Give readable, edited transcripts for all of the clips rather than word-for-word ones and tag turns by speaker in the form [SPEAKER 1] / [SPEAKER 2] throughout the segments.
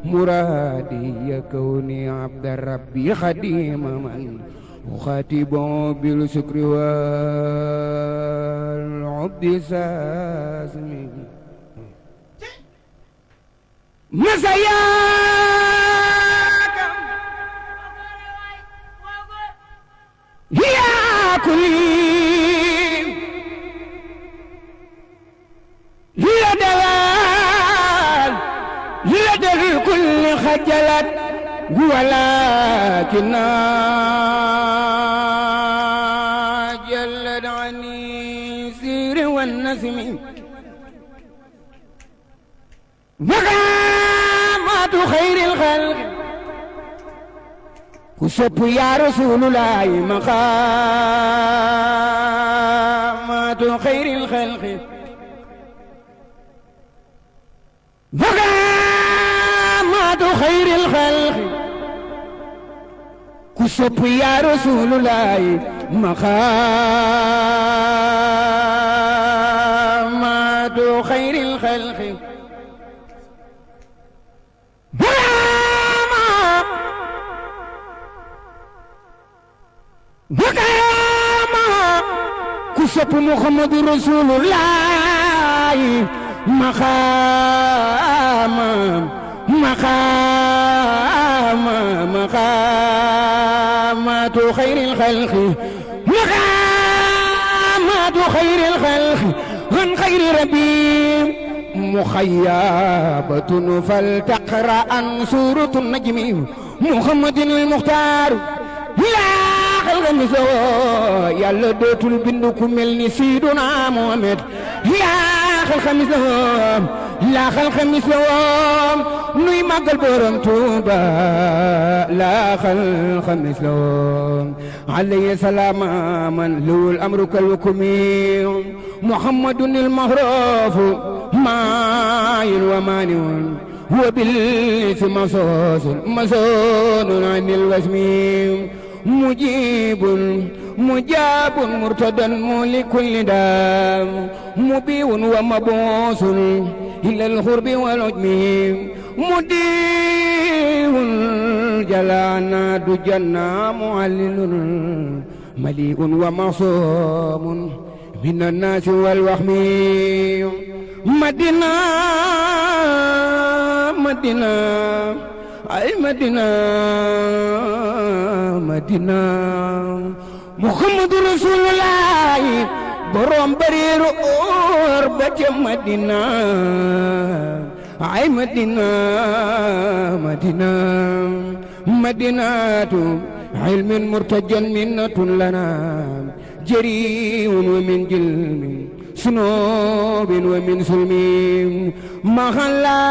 [SPEAKER 1] مرادي كوني عبد ربي خديم من أخاتب بالشكر والعبد ساسمي مسياك يا كلي يا دوال يا دل كل خجلت ولكن جلد عني سير والنسم مقامات خير الخلق كسب يا رسول الله مقامات خير الخلق مقامات خير الخلق كسب يا رسول الله مقامات خير الخلق مقام كسب محمد رسول الله مقامات خير الخلق مقامات خير الخلق عن خير ربي مخيبة فلتقرأ عن سورة النجم محمد المختار لا خلق مثله يلا دوتul bindu ku mel ni Seydina Muhammad yaa xalqa mislahum laa xalqa mislahum nuy màggal borom Tuuba laa xalqa mislahum alayhi salaama man lawul amru kal hukmi Muhammadun al-mahruf maayin wa maaniun huwa bil ismi masoonun anil wasmi مجاب مرتدا لكل دام مبيع ومبوس إلى الخرب والعجم مدير جلانا دجنا معلل مليء ومعصوم من الناس والوهم مدينة ay Madina Madina Muhammadu Rasulullah borom bariru or ba ca Madina ay Madina Madina Madinatu ilmin murtajan minnatun lana jariun wa min jilmin sunubin wa min sulmin mahalla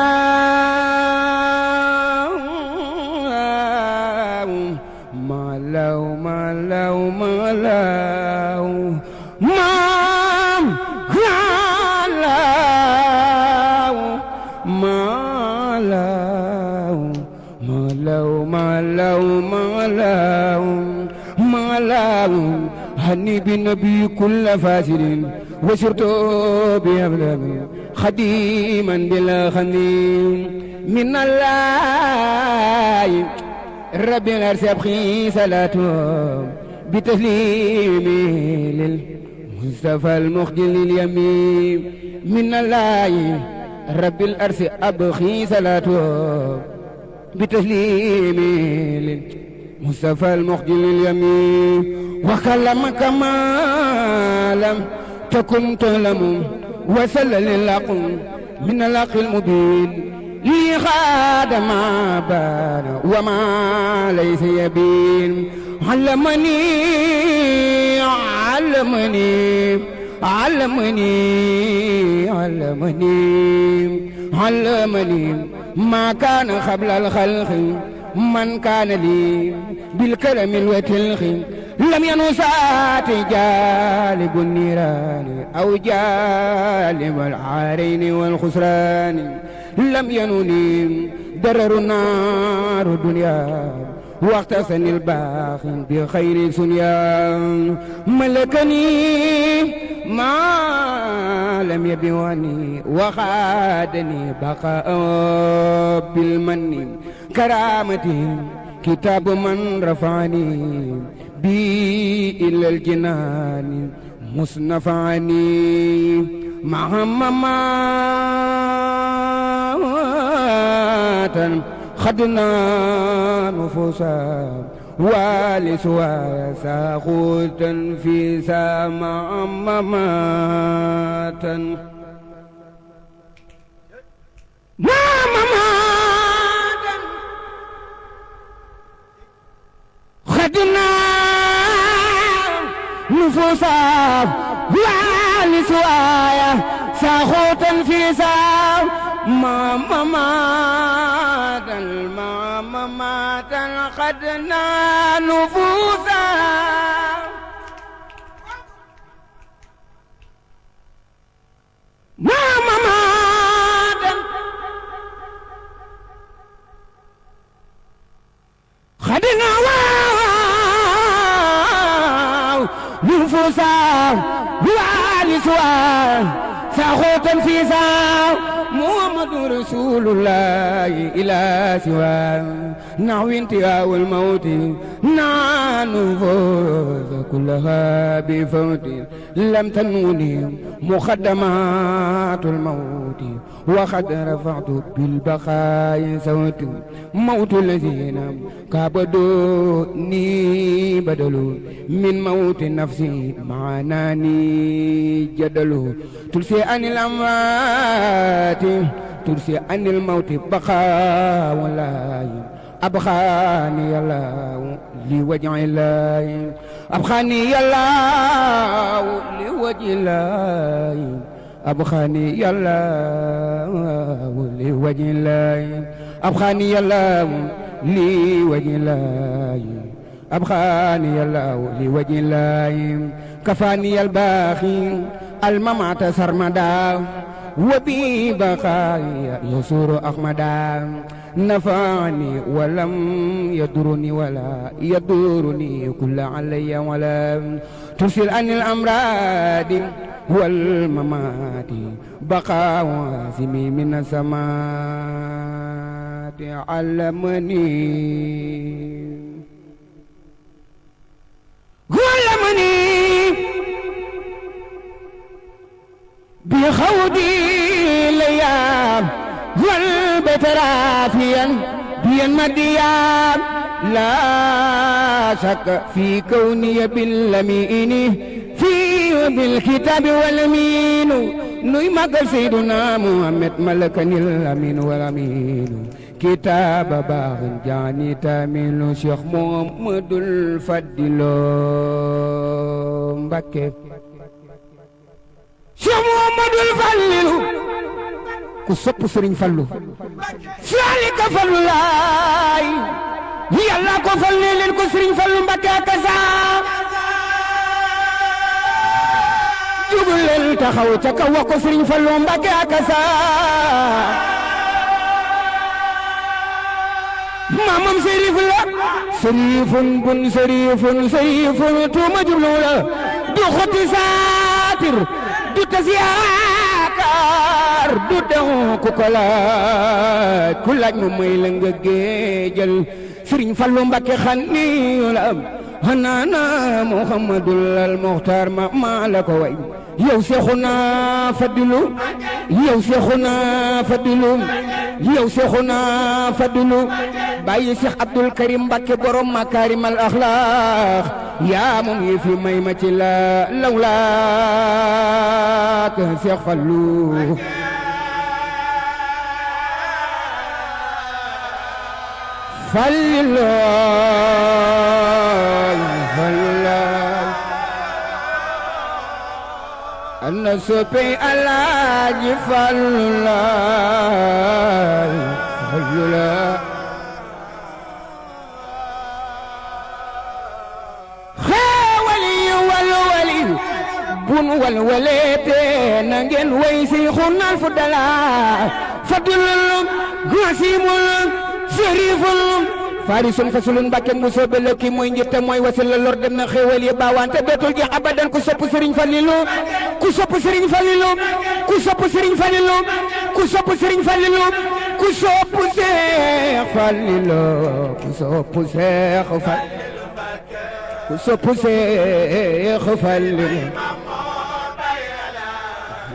[SPEAKER 1] malaw malaw malaw maam malaw malaw malaw malaw malaw malaw hani bi nabi kull fasidin وسرت بأبلغ خديما بلا خنين من الله رب العرش أبخي صلاته بتسليمي للمصطفى المخجل اليمين من الله رب العرش أبخي صلاته بتسليمي للمصطفى المخجل اليمين وكلمك ما لم تكن تعلم وسل للعقل من العقل المبين لي خاد ما بان وما ليس يبين علمني علمني علمني علمني علمني ما كان قبل الخلق من كان لي بالكلم الوتلخ لم ينسات جالب النيران أو جالب العارين والخسران لم ينوني درر النار الدنيا واختصني الباخي بخير سنيا ملكني ما لم يبيوني وخادني بقاء بالمن كرامتي كتاب من رفعني بي إلى الجنان مصنفعني مهممات خدنا نفوسا والسوايا ساخوتا في سامع مماتا مماتا خدنا نفوسا والسوايا ساخوتا في سامع مماتا مماتا خدنا نفوسا مماتا خدنا نفوسا والسوار ساخوتا في ساو محمد رسول الله إلى سواه نحو انتهاء الموت نفوس كلها بفوت لم تنوني مقدمات الموت وقد رفعت بالبقاء صوت موت الذين كابدوني بدل من موت نفسي معناني جدل تلسي عن الأموات تلسي عن الموت بقاء والله أبخاني الله لوجه الله أبخاني الله لوجه الله أبخاني الله لوجه الله أبخاني الله لوجه الله أبخاني الله لوجه الله كفاني الباخي الممات سرمدا وبي بقايا يسور أحمدا نفعني ولم يضرني ولا يضرني كل علي ولا ترسل عن الأمراض والممات بقى واسمي من السماء علمني بخودي ليام والبيت رافيا بين مديام لا شك في كوني باللمين في بالكتاب والأمين نيمك سيدنا محمد ملكني الأمين والأمين كتاب باغ جاني تامين شيخ محمد الفضل مبكي شيخ محمد الفضل ku sopp Sëriñ Fallu saalika fallu laay yàlla ko fal ne leen ko Sëriñ Fallu Mbakke akasa jubul leen taxaw ca kaw wax ko Sëriñ Fallu Mbakke akasa maamam sërif la sërifun bun sërifun tuuma jublu la du xoti saatir du tasiyaakar du dew ku ko laaj ku laaj mu may la nga géejal Sëriñ Fallu Mbakke xanni la am hanaana Muhammadul al Muxtaar ma la ko way yow Seexuna Fadilu yow Seexuna Fadilu yow Seexuna Fadilu bàyyi Seex Abdul Karim Mbakke borom makaarimal axlaaq yaa moom yi fi may ma ci la lawlaak Seex Fallu Fallu ana soppey Alaaji Fallu la bun walwaleete na ngeen way si xunal fu dala fadlul gasimul shariful farisun fasulun Mbàkke mu soobe la kii mooy njëtte mooy wasil la lor dem na xéewal yi baawante dootul jeex abadan ku sopp Sëriñ Falilu ku sopp Sëriñ Falilu ku sopp Sëriñ Falilu ku sopp Sëriñ Falilu ku sopp Seex Falilu ku sopp Seex Falilu ku sopp Seex Falilu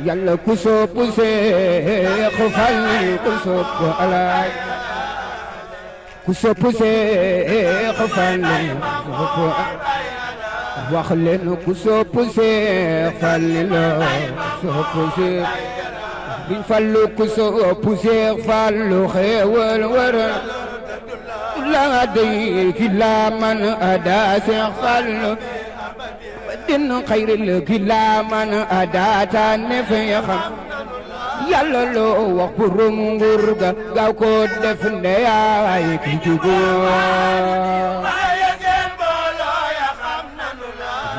[SPEAKER 1] yàlla ku sopp Seex Falilu ku sopp Alaay ku sopp Seex Falilu wax leen ku sopp Seex Falilu sopp Seex Sëriñ Fallu ku sopp Seex Fallu xéewal waral la dey ki la man ada Seex Fallu din xayril ki la man ada ta ne fe xam yàlla loo wax borom nguur ga gaaw ko def ndeyaay ki jugo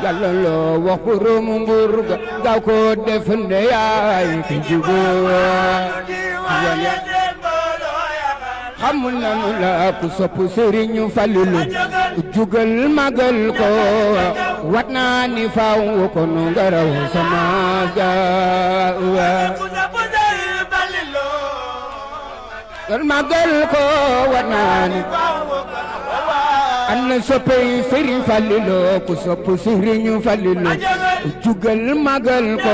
[SPEAKER 1] yàlla loo wax borom nguur ga gaaw ko def ndeyaay ki jugo xam nanu la ku sopp Sëriñ Falilu jugal magal ko wat naa ni faaw ko nu ngaraw sama gaawa magal ko wat naa ni ana soppey Sëriñ Falilu ku sopp Sëriñ Falilu jugal magal ko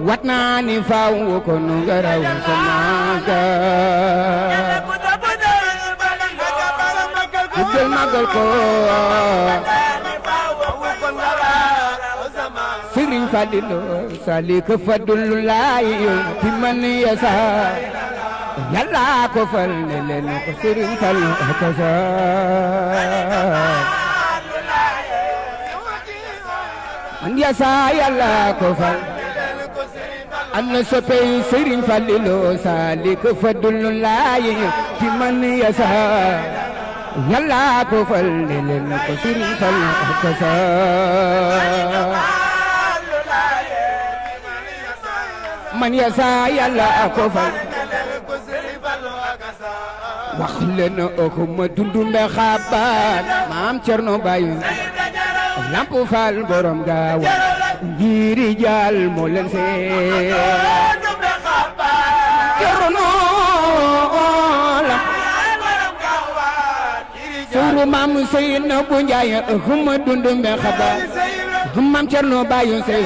[SPEAKER 1] wat naa ni faaw ko nu ngaraw sama gaawa jugal magal ko Sëriñ Falilu salika fadlulaay fi man yasa yàlla ko fal ne leen ko Sëriñ Fallu akasa man yasa yàlla ko fal ana soppey Sëriñ Falilu salika fadlulaay fi man yasa yàlla ko fal ne leen ko Sëriñ Fallu akasa man yasa yàlla ko fal wax leen ko ma dundumbe xabaat maam Cerno Bayu Lamp Fall borom gaawa ngiri jaal moo leen see Cerno suru maam Seyna bu Njaay ko ma dundumbe xabaat maam Cerno Bayu sey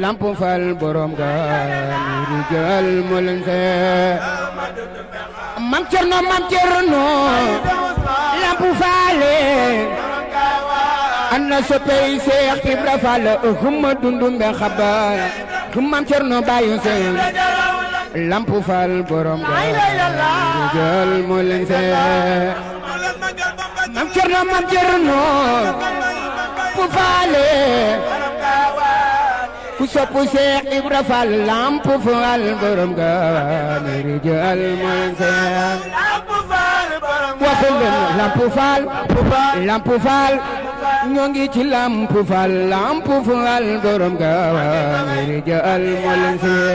[SPEAKER 1] Lamp Fall borom gaawa ngiri jaal moo leen see Mam Cerno Lamp Fall ana soppey Seex Ibra Fall xuma dundumbe xabaar Mam Cerno Bayu sey Lamp Fall borom gaaw moo leen see Mam Cerno Lamp Fall ku sopp Seex Ibra Fall Lamp Fall borom gaaw moo leen see waxul leen Lamp Fall ñoo ngi ci Lamp Fall borom gaawa ngir jaal moo leen see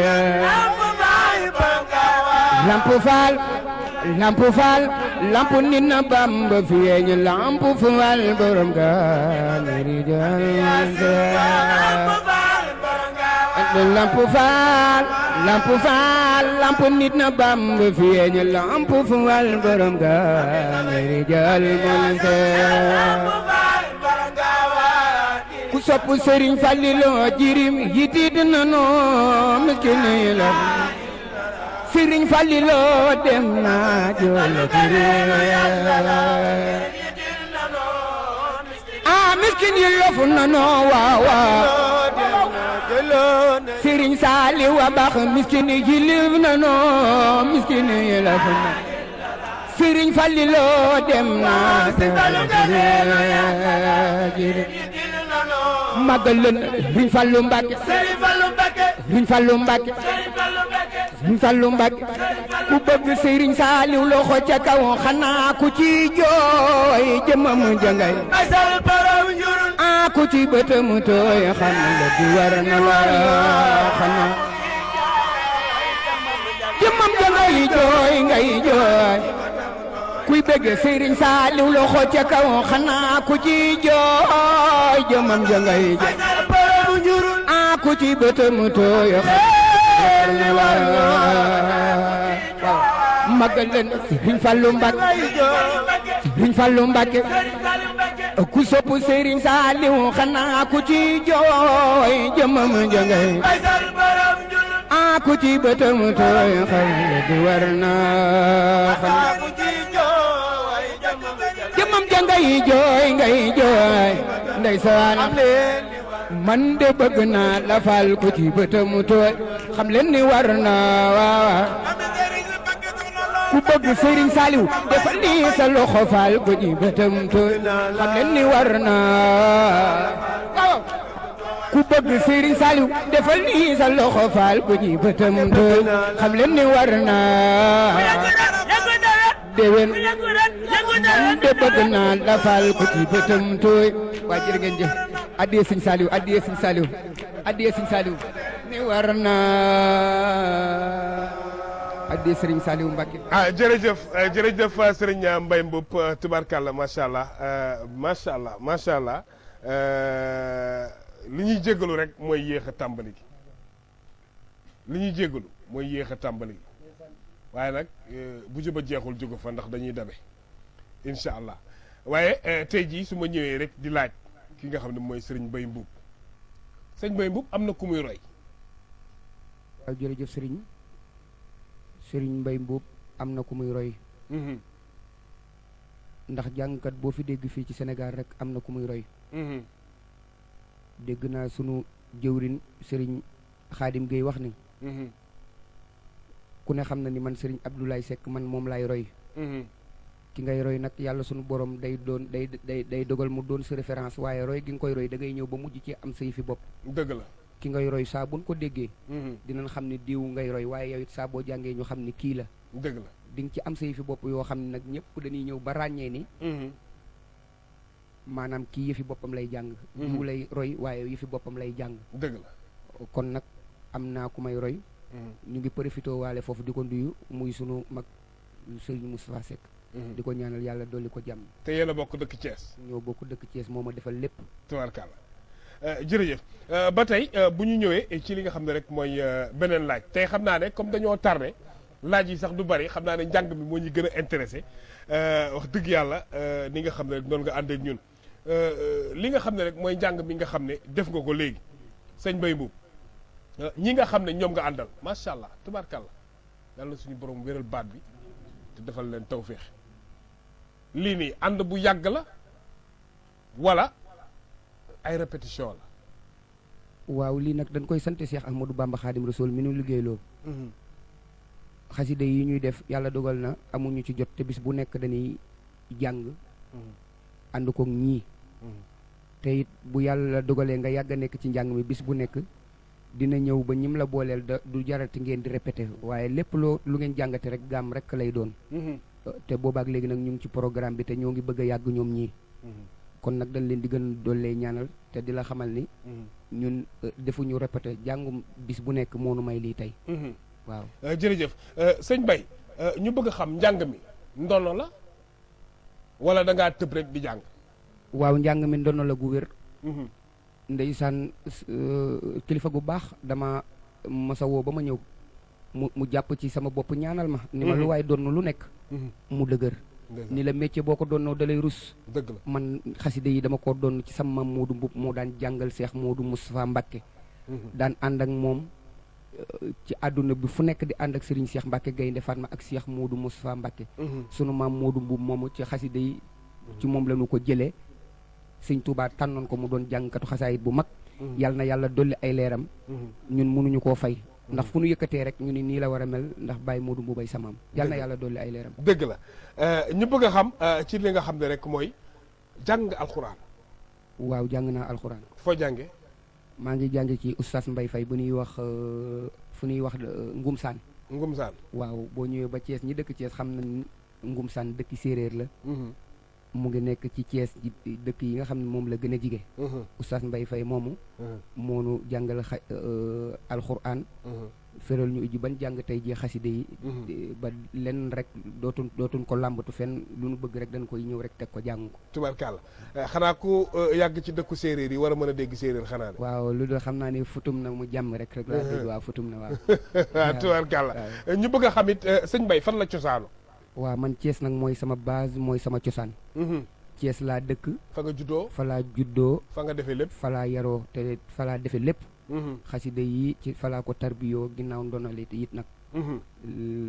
[SPEAKER 1] Lamp Fall nit na Bamba feeñ Lamp Fall borom gaawa ngir jaal moo leen see Lamp nit na Bamba feeñ Lamp Fall borom gaawa ngir jaal moo leen see ku sopp Sëriñ Falilu jirim yiti dina no miskin yi la Sëriñ Falilu dem na jolo miskin yi lofu na no waawa Sëriñ Saaliw wa bax miskin yi liw na no miskin yi la Sëriñ Falilu dem na magal leen Sëriñ Fallu Mbàkke ku bëgg Sëriñ Saaliw loxo ca kaw xanaa ku ci jooy jëmam jangay ku ci bëtam tooy xam la di war na la xanaa jëmam jangay jooy ngay jooy kuy bëgg Sëriñ Saaliw loxo ca kaw xanaa ku ci jooy jëmam ja ngay jooy ku ci bëtam tooy xel ne war magal leen Sëriñ Fallu Mbàkke Sëriñ Fallu Mbàkke ku sopp Sëriñ Saaliw xanaa ku ci jooy jëmam ja ngay ku ci bëtam tooy xel di war na jëmam ja ngay jooy ndeysaan man de bëgg naa la fal ku ci bëtam tooy xam leen ni war na waaw ku bëgg Sëriñ Saaliw defal ni sa loxo fal ku ci bëtam tooy xam leen ni war na waaw ku bëgg Sëriñ Saaliw defal ni sa loxo fal ku ci bëtam tooy xam leen ni war na déwén man de bëgg naa la fal ku ci bëtam tooy waa jërë ngeen jëf addiya Sëriñ Saaliw addiya Sëriñ Saaliw addiya Sëriñ Saaliw ni war na addiya Sëriñ Saaliw Mbàkke
[SPEAKER 2] jërëjëf Sëriñ Mbaye Mboup tubarkalla macha allah li ñuy jéggalu rek mooy yéex a tàmbali gi waaye nag bu juba jeexul jógu fa ndax dañuy dabe incha allah waaye tey jii su ma ñëwee rek di laaj ki nga xam ne mooy Sëriñ Mbaye Mboup sëñ Mbaye Mboup am na ku muy roy.
[SPEAKER 1] waaw jërëjëf Sëriñ Mbaye Mboup am na ku muy roy. ndax jàngkat boo fi dégg fii ci Sénégal rek am na ku muy roy. dégg naa sunu jëwrin Sëriñ Xaadim Gueye wax ni. ku ne xam na ni man Sëriñ Abdoulaye Seck man moom laay roy. ki ngay roy nag yàlla sunu borom day dogal mu doon sa référence waaye roy gi nga koy roy da ngay ñëw ba mujj ci am say fi bopp.
[SPEAKER 2] dëgg la
[SPEAKER 1] ki ngay roy saa buñ ko déggee. dinañ xam ni diw ngay roy waaye yow it saa boo jàngee ñu xam ni kii la.
[SPEAKER 2] dëgg la
[SPEAKER 1] di nga ci am say fi bopp yoo xam ne nag ñëpp dañuy ñëw ba ràññee ni. maanaam kii yëfi boppam lay jàng. diw lay roy waaye yëfi boppam lay jàng.
[SPEAKER 2] dëgg la
[SPEAKER 1] kon nag am naa ku may roy. ñu ngi profité waale foofu di ko nuyu muy sunu mag Sëriñ Moustapha Seck. di ko ñaanal yàlla dolli ko jàmm.
[SPEAKER 2] te yéen a bokk dëkk Thiès.
[SPEAKER 1] ñoo bokk dëkk Thiès moo ma defal lépp.
[SPEAKER 2] tubaarkàlla jërëjëf ba tey bu ñu ñëwee ci li nga xam ne rek mooy beneen laaj tey xam naa ne comme dañoo tardé laaj yi sax du bari xam naa ne njàng mi moo ñu gën a intéressé wax dëgg yàlla ni nga xam ne rek noonu nga ànd ak ñun li nga xam ne rek mooy njàng mi nga xam ne def nga ko léegi sëñ Mbaye Mboup ñi nga xam ne ñoom nga àndal macha allah tubaarkàlla yàlla suñu borom wéral baat bi te defal leen tawféex lii nii ànd bu yàgg la wala ay répétition la.
[SPEAKER 1] waaw lii nag dañ koy sant Cheikh Ahmadou Bamba Khadim Rasoul mi nu liggéeyloo. xasida yi ñuy def yàlla dogal na amuñu ci jot te bis bu nekk dañuy jàng. ànd koog ñii. te it bu yàlla dogalee nga yàgg a nekk ci njàng mi bis bu nekk dina ñëw ba ñim la booleel du jarati ngeen di répété waaye lépp lu ngeen jàngate rek gaam rek lay doon. te boobaak léegi nag ñu ngi ci programme bi te ñoo ngi bëgg a yàgg ñoom ñii. kon nag dañ leen di gën a dollee ñaanal te di la xamal ni. ñun defuñu répété jàngum bis bu nekk moonu may lii tey. waaw
[SPEAKER 2] jërëjëf sëñ Mbaye ñu bëgg a xam njàng mi ndono la wala da ngaa tëb rek di jàng.
[SPEAKER 1] waaw njàng mi ndono la gu wér. ndeysaan kilifa gu baax dama masa woo ba ma ñëw mu jàpp ci sama bopp ñaanal ma. ni ma lu waay doon lu nekk. mu dëgër. ni la métier boo ko doonnoo dalay rus.
[SPEAKER 2] dëgg la
[SPEAKER 1] man xaside yi dama ko doon ci sama maam Moodu Mbub moo daan jàngal Seex Moodu Moustapha Mbacke. daan ànd ak moom ci àdduna bi fu nekk di ànd ak Serigne Seex Mbacke Gaynde Fatma ak Seex Moodu Moustapha Mbacke. sunu maam Moodu Mbub moomu ci xaside yi ci moom la ñu ko jëlee. Sëñ Tuubaa tànnoon ko mu doon jàngkatu xasaayit bu mag. yàlla na yàlla dolli ay leeram. ñun mënuñu koo fay. ndax fu nu yëkkatee rek ñu ni nii la war a mel ndax Baye Modou Mboubay samaam. yàlla na yàlla dolli ay leeram.
[SPEAKER 2] dëgg la ñu bëgg a xam ci li nga xam ne rek mooy jàng alxuraan.
[SPEAKER 1] waaw jàng naa alxuraan.
[SPEAKER 2] foo jànge
[SPEAKER 1] maa ngi jàng ci oustaz Mbaye Faye bu ñuy wax fu ñuy wax Ngumsaan.
[SPEAKER 2] Ngumsaan.
[SPEAKER 1] waaw boo ñëwee ba Thiès ñi dëkk Thiès xam nañ Ngumsaan dëkki séeréer la. mu ngi nekk ci Thiès dëkk yi nga xam ne moom la gën a jige. oustaz Mbaye Faye moomu. moonu jàngal alxuraan. feral ñu ijji ban jàng tey jii xaside yi ba lenn rek dootuñ ko làmbatu fenn lu nu bëgg rek dañ koy ñëw rek teg ko jàng ko.
[SPEAKER 2] tubarkàlla xanaa ku yàgg ci dëkku séeréer yi war a mën a dégg séeréer xanaa de.
[SPEAKER 1] waaw lu dul xam naa ne futum na mu jàmm rek laa dégg. waaw futum na waaw.
[SPEAKER 2] waaw tubarkàlla ñu bëgg a xam it sëñ Mbaye fan la cosaanu.
[SPEAKER 1] waaw man Thiès nag mooy sama base mooy sama cosaan. Thiès laa dëkk.
[SPEAKER 2] fa nga juddoo.
[SPEAKER 1] fa laa juddoo.
[SPEAKER 2] fa nga defee lépp.
[SPEAKER 1] fa laa yaroo te fa laa defee lépp. xasida yi ci fa laa ko tarbiyoo ginnaaw ndonale it nag.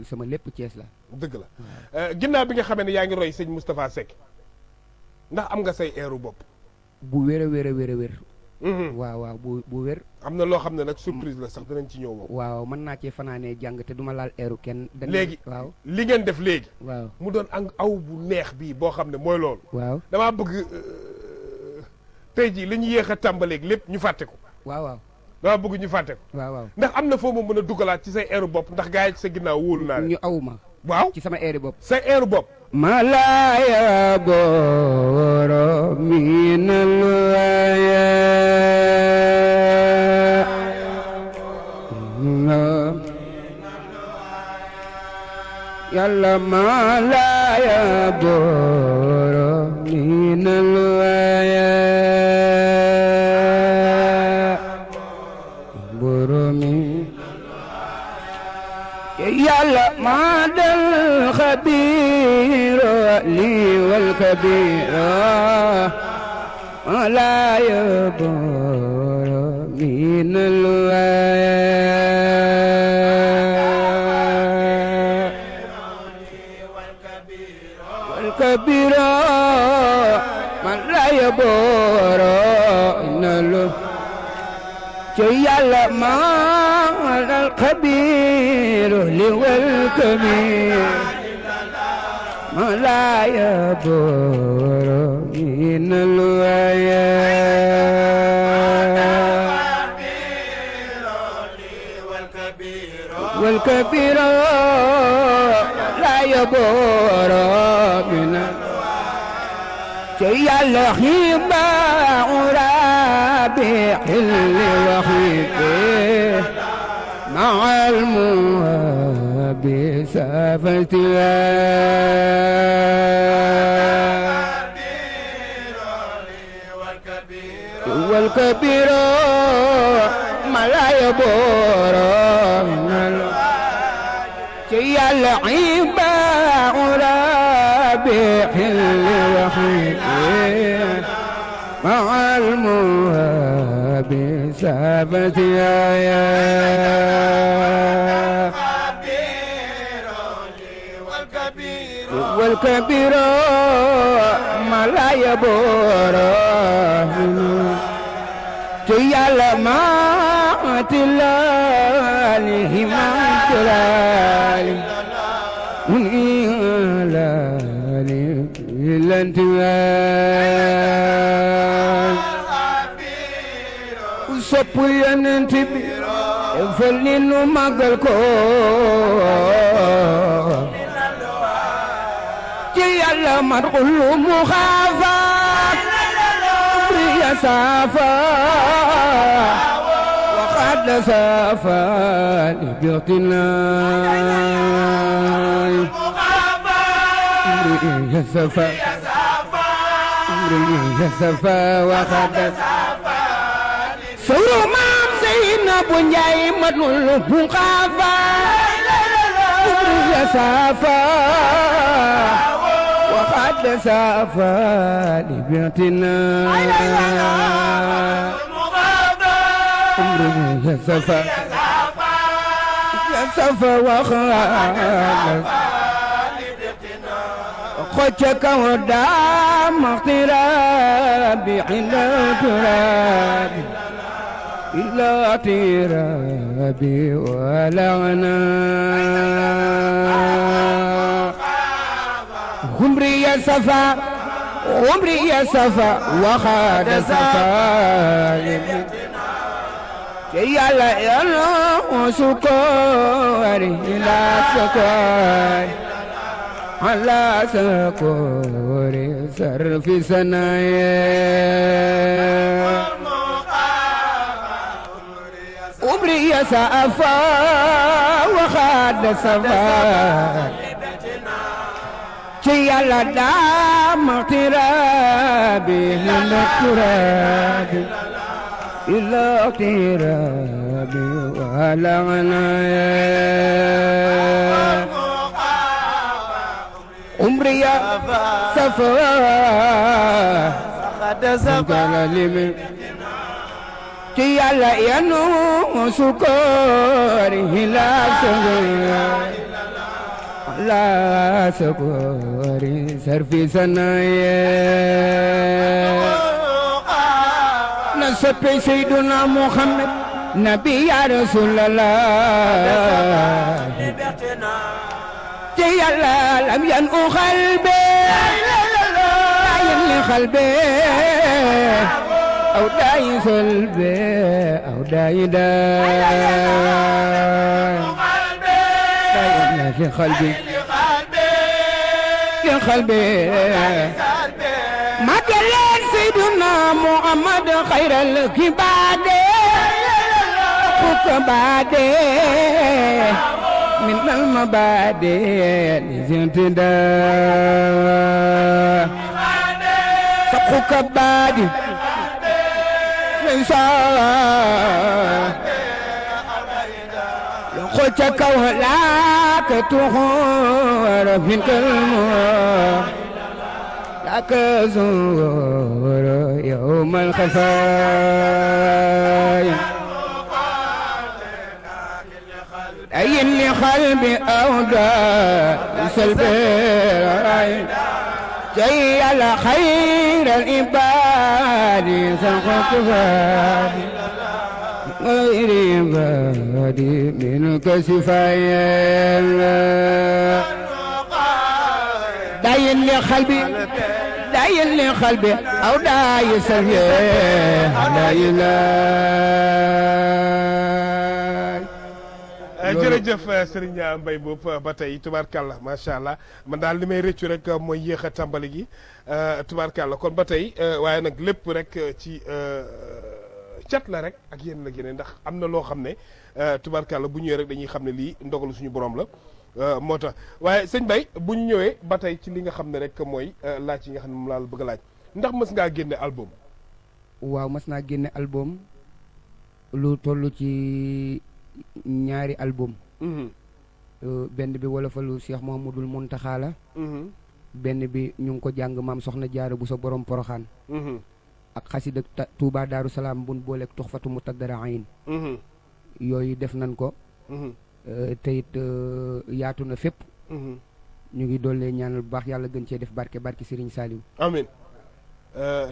[SPEAKER 1] sama lépp Thiès la.
[SPEAKER 2] dëgg la ginnaaw bi nga xamee ne yaa ngi roy sëñ Moustapha Seck ndax am nga say eeru bopp.
[SPEAKER 1] bu wér a wér a wér a wér. waaw waaw bu wér.
[SPEAKER 2] am na loo xam ne nag surprise la sax dinañ ci ñëw moom.
[SPEAKER 1] waaw mën naa cee fanaanee jàng te duma laal eeru kenn.
[SPEAKER 2] léegi
[SPEAKER 1] waaw
[SPEAKER 2] li ngeen def léegi.
[SPEAKER 1] waaw
[SPEAKER 2] mu doon aw bu neex bii boo xam ne mooy loolu.
[SPEAKER 1] waaw
[SPEAKER 2] damaa bëgg tey jii li ñu yéex a tàmbaleeg lépp ñu fàtte ko.
[SPEAKER 1] waaw waaw.
[SPEAKER 2] damaa bëgg ñu fàtte ko.
[SPEAKER 1] waaw waaw
[SPEAKER 2] ndax am na foo ma mën a dugalaat ci say eeru bopp ndax gaa yi ci sa ginnaaw wóolu naa
[SPEAKER 1] ñu awuma
[SPEAKER 2] waaw
[SPEAKER 1] ci sama eeru bopp.
[SPEAKER 2] say eeru bopp.
[SPEAKER 1] malaya boro minal waya yàlla malaya boro minal waya boro min yàlla madal xabiro li wal kabiro malaya boro minal waya kabira man laya boro inalu ci yàlla ma al kabiru li wal kabir man laya boro inalu waya wal kabira laya boro yàlla xiba urabi xilli waxibe maal muhabi safatiwa wal kabiro malaya boro yàlla xiba urabi xilli مع الموهب سافتيا والكبير ما لا يبور تيال ما تلالي ما تلالي من إلالي sopp yonent bi fal ni nu màggal ko ci yàlla madxul mu xaafaat briya saafa waxaat saafa li bixtinaay briya saafa briya saafa waxaat suru maam Seynabu Njaay madul bu xaafa ya saafa waxaat saafa li bintina ya saafa waxaat xocca kaw daa maxtirabi inda turabi إلا ترابي ولغنا عمري يا صفا عمري يا صفا وخاد صفا يا لا يا لا سكوري لا سكوري على سكوري صرف سنايا عمري سافا وخاد سفا ci yàlla daam اغترابي للاقترابي إلا اغترابي ولا عنايا عمري سفا ci yàlla yanu sukori la sukori la sukori sarfi sanaye na soppe Seyduna Muhammad nabi ya Rasulallah ci yàlla lam yan u qalbi yan qalbi أو داي صلبي أو داي داي في قلبي في قلبي ما دلين سيدنا محمد خير الكباد كبادي من المبادئ لزنتدا سقوك بادي قلت كوهلاك تخور من كلمة لك زور يوم الخفايا أين لقلبي أودا سلبي جاي على خير العباد سقط فادي غير عبادي منك سفايا داين لقلبي داين لقلبي أو داي سفيا داين
[SPEAKER 2] jërëjëf Serigne Mbaye Mboup ba tey tubaarkàlla macha allah man daal li may rëccu rek mooy yéex a tàmbali gi tubaarkàlla kon ba tey waaye nag lépp rek ci cat la rek ak yéen la génne ndax am na loo xam ne tubaarkàlla bu ñëwee rek dañuy xam ne lii ndogalu suñu borom la moo tax waaye sëñ Mbaye bu ñu ñëwee ba tey ci li nga xam ne rek mooy laaj yi nga xam ne moom laa la bëgg a laaj ndax mës ngaa génne album.
[SPEAKER 1] waaw mës naa génne album lu toll ci ñaari album benn bi wolofalu Cheikh Mouhamadoul Mountakha la benn bi ñu ngi ko jàng maam soxna Jaara bu sa borom Poroxaan ak xasida Touba Daaru Salaam bun booleeg Tuxfatu Mutadarriin yooyu def nañ ko te it yaatu na fépp ñu ngi dollee ñaanal bu baax yàlla gën cee def barke barke Serigne Saliou
[SPEAKER 2] amiin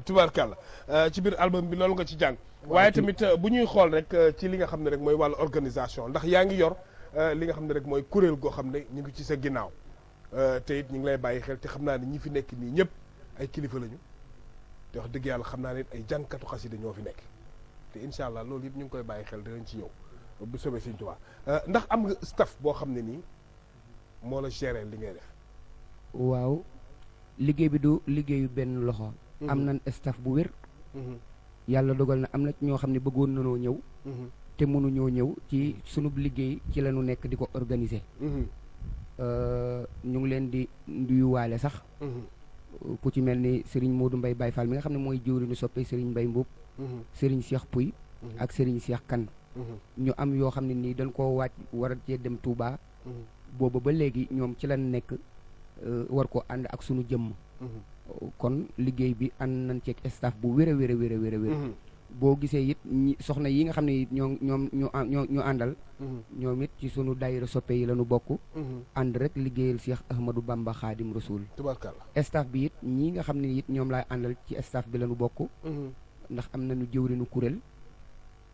[SPEAKER 2] tubaarkàlla ci biir album bi loolu nga ci jàng waaye tamit bu ñuy xool rek ci li nga xam ne rek mooy wàllu organisation ndax yaa ngi yor li nga xam ne rek mooy kuréel goo xam ne ñu ngi ci sa ginnaaw te it ñu ngi lay bàyyi xel te xam naa ne ñi fi nekk nii ñëpp ay kilifa lañu te wax dëgg yàlla xam naa ne ay jànkatu xasida ñoo fi nekk te incha allah loolu it ñu ngi koy bàyyi xel dinañ ci ñëw bu soobee Sëñ Tuubaa ndax am nga staff boo xam ne nii moo la gérer li ngay def.
[SPEAKER 1] waaw liggéey bi du liggéeyu benn loxo. am nañ staff bu wér. yàlla dogal na am na ñoo xam ne bëggoon nanoo ñëw. te mënuñoo ñëw ci sunub liggéey ci la ñu nekk di ko organiser. ñu ngi leen di nuyuwaale sax. ku ci mel ni Serigne Modou Mbaye Baye Fall mi nga xam ne mooy jëwriñu soppe Serigne Mbaye Mboup. Serigne Cheikh Pouy. ak Serigne Cheikh Kane. ñu am yoo xam ne nii dañ koo waaj war a cee dem Touba. booba ba léegi ñoom ci lañ nekk war ko ànd ak sunu jëmm. kon liggéey bi ànd nañ ceeg staff bu wér a wér a wér a wér a wér boo gisee it ñi soxna yi nga xam ne it ñu àndal ñoom it ci sunu daayira soppe yi la ñu bokk ànd rek liggéeyal Cheikh Ahmadou Bamba Khadim Rasoul
[SPEAKER 2] tubaarkàlla
[SPEAKER 1] staff bi it ñi nga xam ne it ñoom laay àndal ci staff bi la ñu bokk ndax am nañu jëwrinu kuréel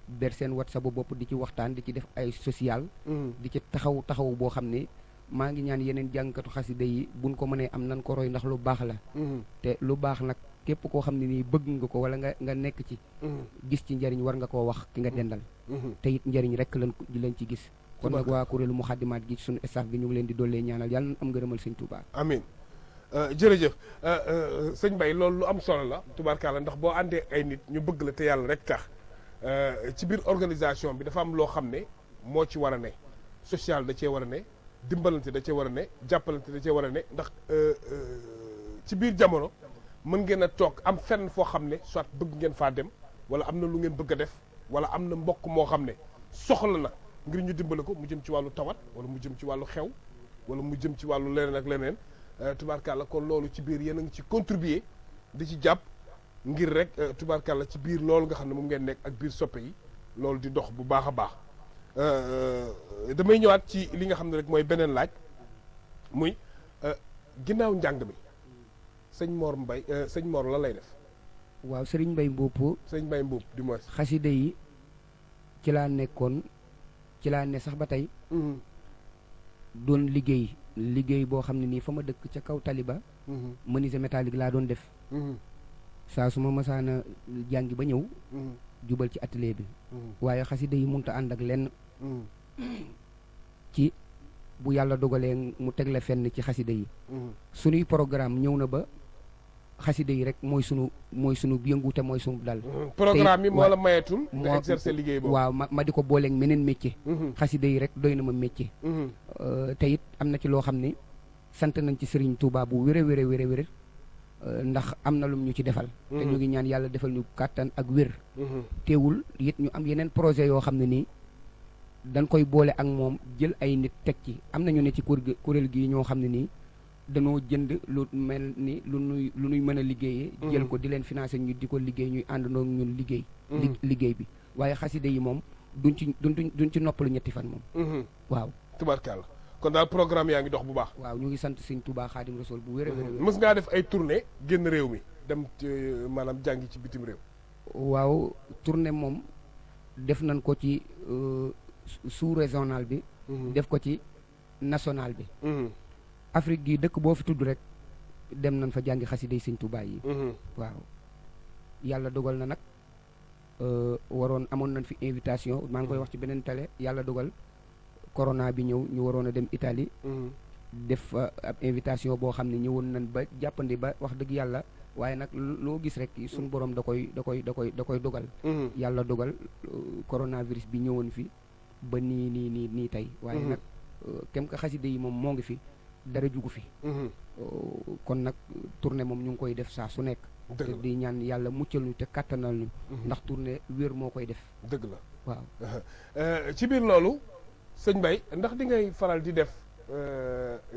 [SPEAKER 1] ber seen WhatsApp bu bopp di ci waxtaan di ci def ay social di ci taxaw boo xam ne maa ngi ñaan yeneen jàngkatu xasida yi buñ ko mënee am nan ko roy ndax lu baax la te lu baax nag képp koo xam ne nii bëgg nga ko wala nga nekk ci gis ci njariñ war nga koo wax ki nga dendal te it njariñ rek lañ ci gis kon nag waa kuréelu Muxaddamaat gi suñu staff bi ñu ngi leen di dollee ñaanal yàlla na am ngërëmal sëñ Touba
[SPEAKER 2] amiin jërëjëf sëñ Mbaye loolu lu am solo la tubaarkàlla ndax boo àndee ay nit ñu bëgg la te yàlla rek tax ci biir organisation bi dafa am loo xam ne moo ci war a ne social da cee war a ne dimbalante da cee war a ne jàppalante da cee war a ne ndax ci biir jamono mën ngeen a toog am fenn foo xam ne soit bëgg ngeen faa dem wala am na lu ngeen bëgg a def wala am na mbokk moo xam ne soxla na ngir ñu dimbale ko mu jëm ci wàllu tawat wala mu jëm ci wàllu xew wala mu jëm ci wàllu leneen ak leneen tubaarkàlla kon loolu ci biir yéen a ngi ci contribuer di ci jàpp ngir rek tubaarkàlla ci biir loolu nga xam ne moom ngeen nekk ak biir soppe yi loolu di dox bu baax a baax damay ñëwaat ci li nga xam ne rek mooy beneen laaj muy ginnaaw njàng mi sëñ Mor Mbaye sëñ Mor la lay def.
[SPEAKER 1] waaw Serigne Mbaye Mboup.
[SPEAKER 2] sëñ Mbaye Mboup du moins.
[SPEAKER 1] xasida yi ci laa nekkoon ci laa ne sax ba tey. doon liggéey boo xam ne nii fa ma dëkk ca kaw taliba. menuisier métallique laa doon def. saa su ma masaana jàngi ba ñëw. jubal ci atelier bi. waaye xasida yi mënut a ànd ak lenn. ci bu yàlla dogalee mu teg la fenn ci xasida yi. sunuy programme ñëw na ba xasida yi rek mooy sunu yëngu te mooy sunu dal.
[SPEAKER 2] programme yi moo la mayeetul. nga exercer liggéey boobu
[SPEAKER 1] waaw ma di ko booleeg meneen métier. xasida yi rek doy na ma métier. te it am na ci loo xam ne sant nañ ci Serigne Touba bu wér a wér ndax am na lum ñu ci defal. te ñu ngi ñaan yàlla defal ñu kàttan ak wér. teewul it ñu am yeneen projet yoo xam ne nii dañ koy boole ak moom jël ay nit teg ci am na ñu ne ci kuréel gi ñoo xam ne nii danoo jënd lu mel ni lu nuy mën a liggéeyee. jël ko di leen financer ñu di ko liggéey ñuy àndandoo ñun liggéey. liggéey bi waaye xasida yi moom duñ ci noppalu ñetti fan moom. waaw
[SPEAKER 2] tubaarkàlla kon daal programme yaa ngi dox bu baax.
[SPEAKER 1] waaw ñu ngi sant Sëñ Touba Xaadim Rasul bu wér a wér.
[SPEAKER 2] mës ngaa def ay tournée génn réew mi dem maanaam jàngi ci bitim réew.
[SPEAKER 1] waaw tournée moom def nañ ko ci sous régional bi. def ko ci national bi. Afrique gi dëkk boo fi tudd rek dem nañ fa jàngi xasida yi Sëñ Touba yi. waaw yàlla dogal na nag amoon nañ fi invitation maa ngi koy wax ci beneen télé yàlla dogal. corona bi ñëw ñu waroon a dem Italie. def ab invitation boo xam ne ñëwoon nañ ba jàppandi ba wax dëgg yàlla waaye nag loo gis rek suñu borom da koy dogal. yàlla dogal coronavirus bi ñëwoon fi ba nii tey. waaye nag kem ka xasida yi moom moo ngi fi dara jugu fi. kon nag tournée moom ñu ngi koy def saa su nekk. te di ñaan yàlla muccal ñu te kàttanal ñu. ndax tournée wér moo koy def.
[SPEAKER 2] dëgg la
[SPEAKER 1] waaw.
[SPEAKER 2] ci biir loolu. sëñ Mbaye ndax di ngay faral di def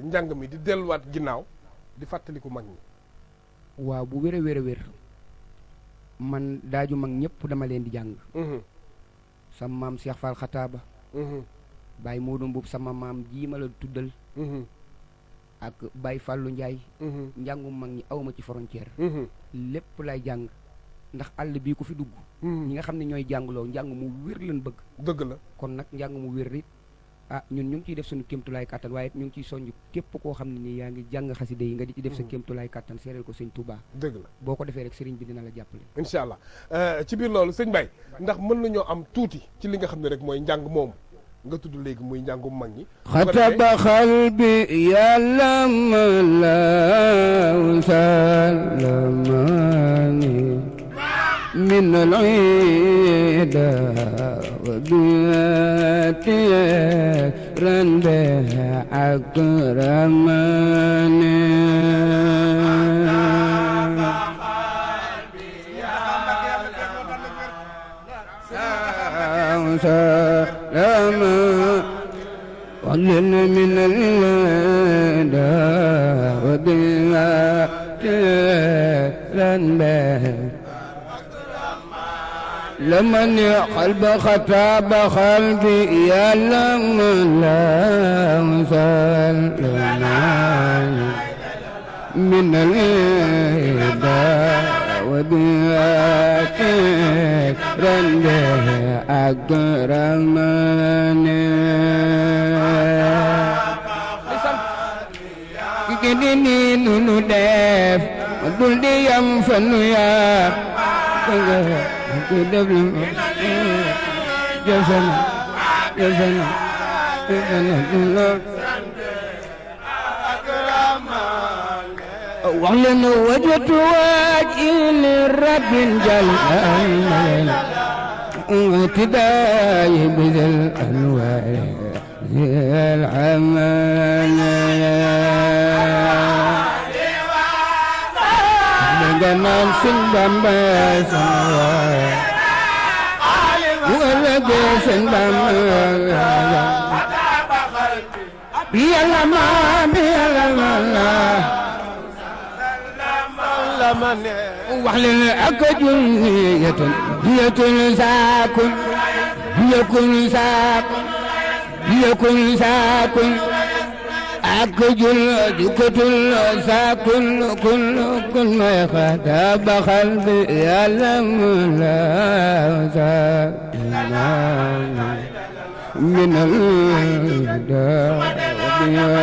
[SPEAKER 2] njàng mi di delluwaat ginnaaw di fàttaliku mag ñi.
[SPEAKER 1] waaw bu wér a wér man daaju mag ñëpp dama leen di jàng. sama maam Cheikh Fall Xataaba. Baye Modou Mbuub sama maam jii ma la tuddal. ak Baye Fallou Ndiaye. njàngum mag ñi awma ci frontière. lépp lay jàng ndax àll bii ku fi dugg. ñi nga xam ne ñooy jàngloo njàng mu wér leen bëgg.
[SPEAKER 2] dëgg la
[SPEAKER 1] kon nag njàng mu wér it ñun ñu ngi ciy def suñu kéemtulaay kàttan waaye ñu ngi ciy soññ képp koo xam ne nii yaa ngi jàng xasida yi nga di ci def sa kéemtulaay kàttan seereel ko sëñ Touba.
[SPEAKER 2] dëgg la
[SPEAKER 1] boo ko defee rek sëriñ bi dina la jàppale.
[SPEAKER 2] incha allah ci biir loolu sëñ Mbaye ndax mën nañoo am tuuti ci li nga xam ne rek mooy njàng moomu nga tudd léegi muy njàngum mag ñi.
[SPEAKER 1] xataba xalbi yàlla ma la salamani من العيدة وبياتي رنده أكرمني سلام وعلن من العيدة وبياتي رنده لمن قلب خطاب قلبي يا لمن لا سلمان من الهدى وبياتك رنده أكرمني كدني نونو ديف دول دي يم فنو يا وعلن وجدت واجئ للرب جل اقتداء بذي الأنوار العمان بجمال سنبamba ولا سنبamba يلا ما يلا ما وحلل أكجل هي ساكن هي كل ساكن أكجل كتل ساكن كل ما يخدب قلبي يا لملا من الدنيا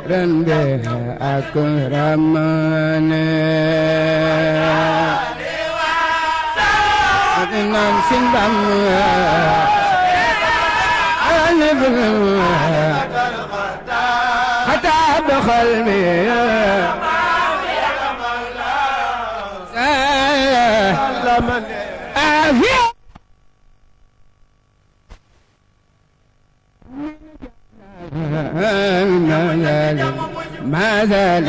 [SPEAKER 1] رنده أكرمنا نام سنبام حتى بقلبي ما زال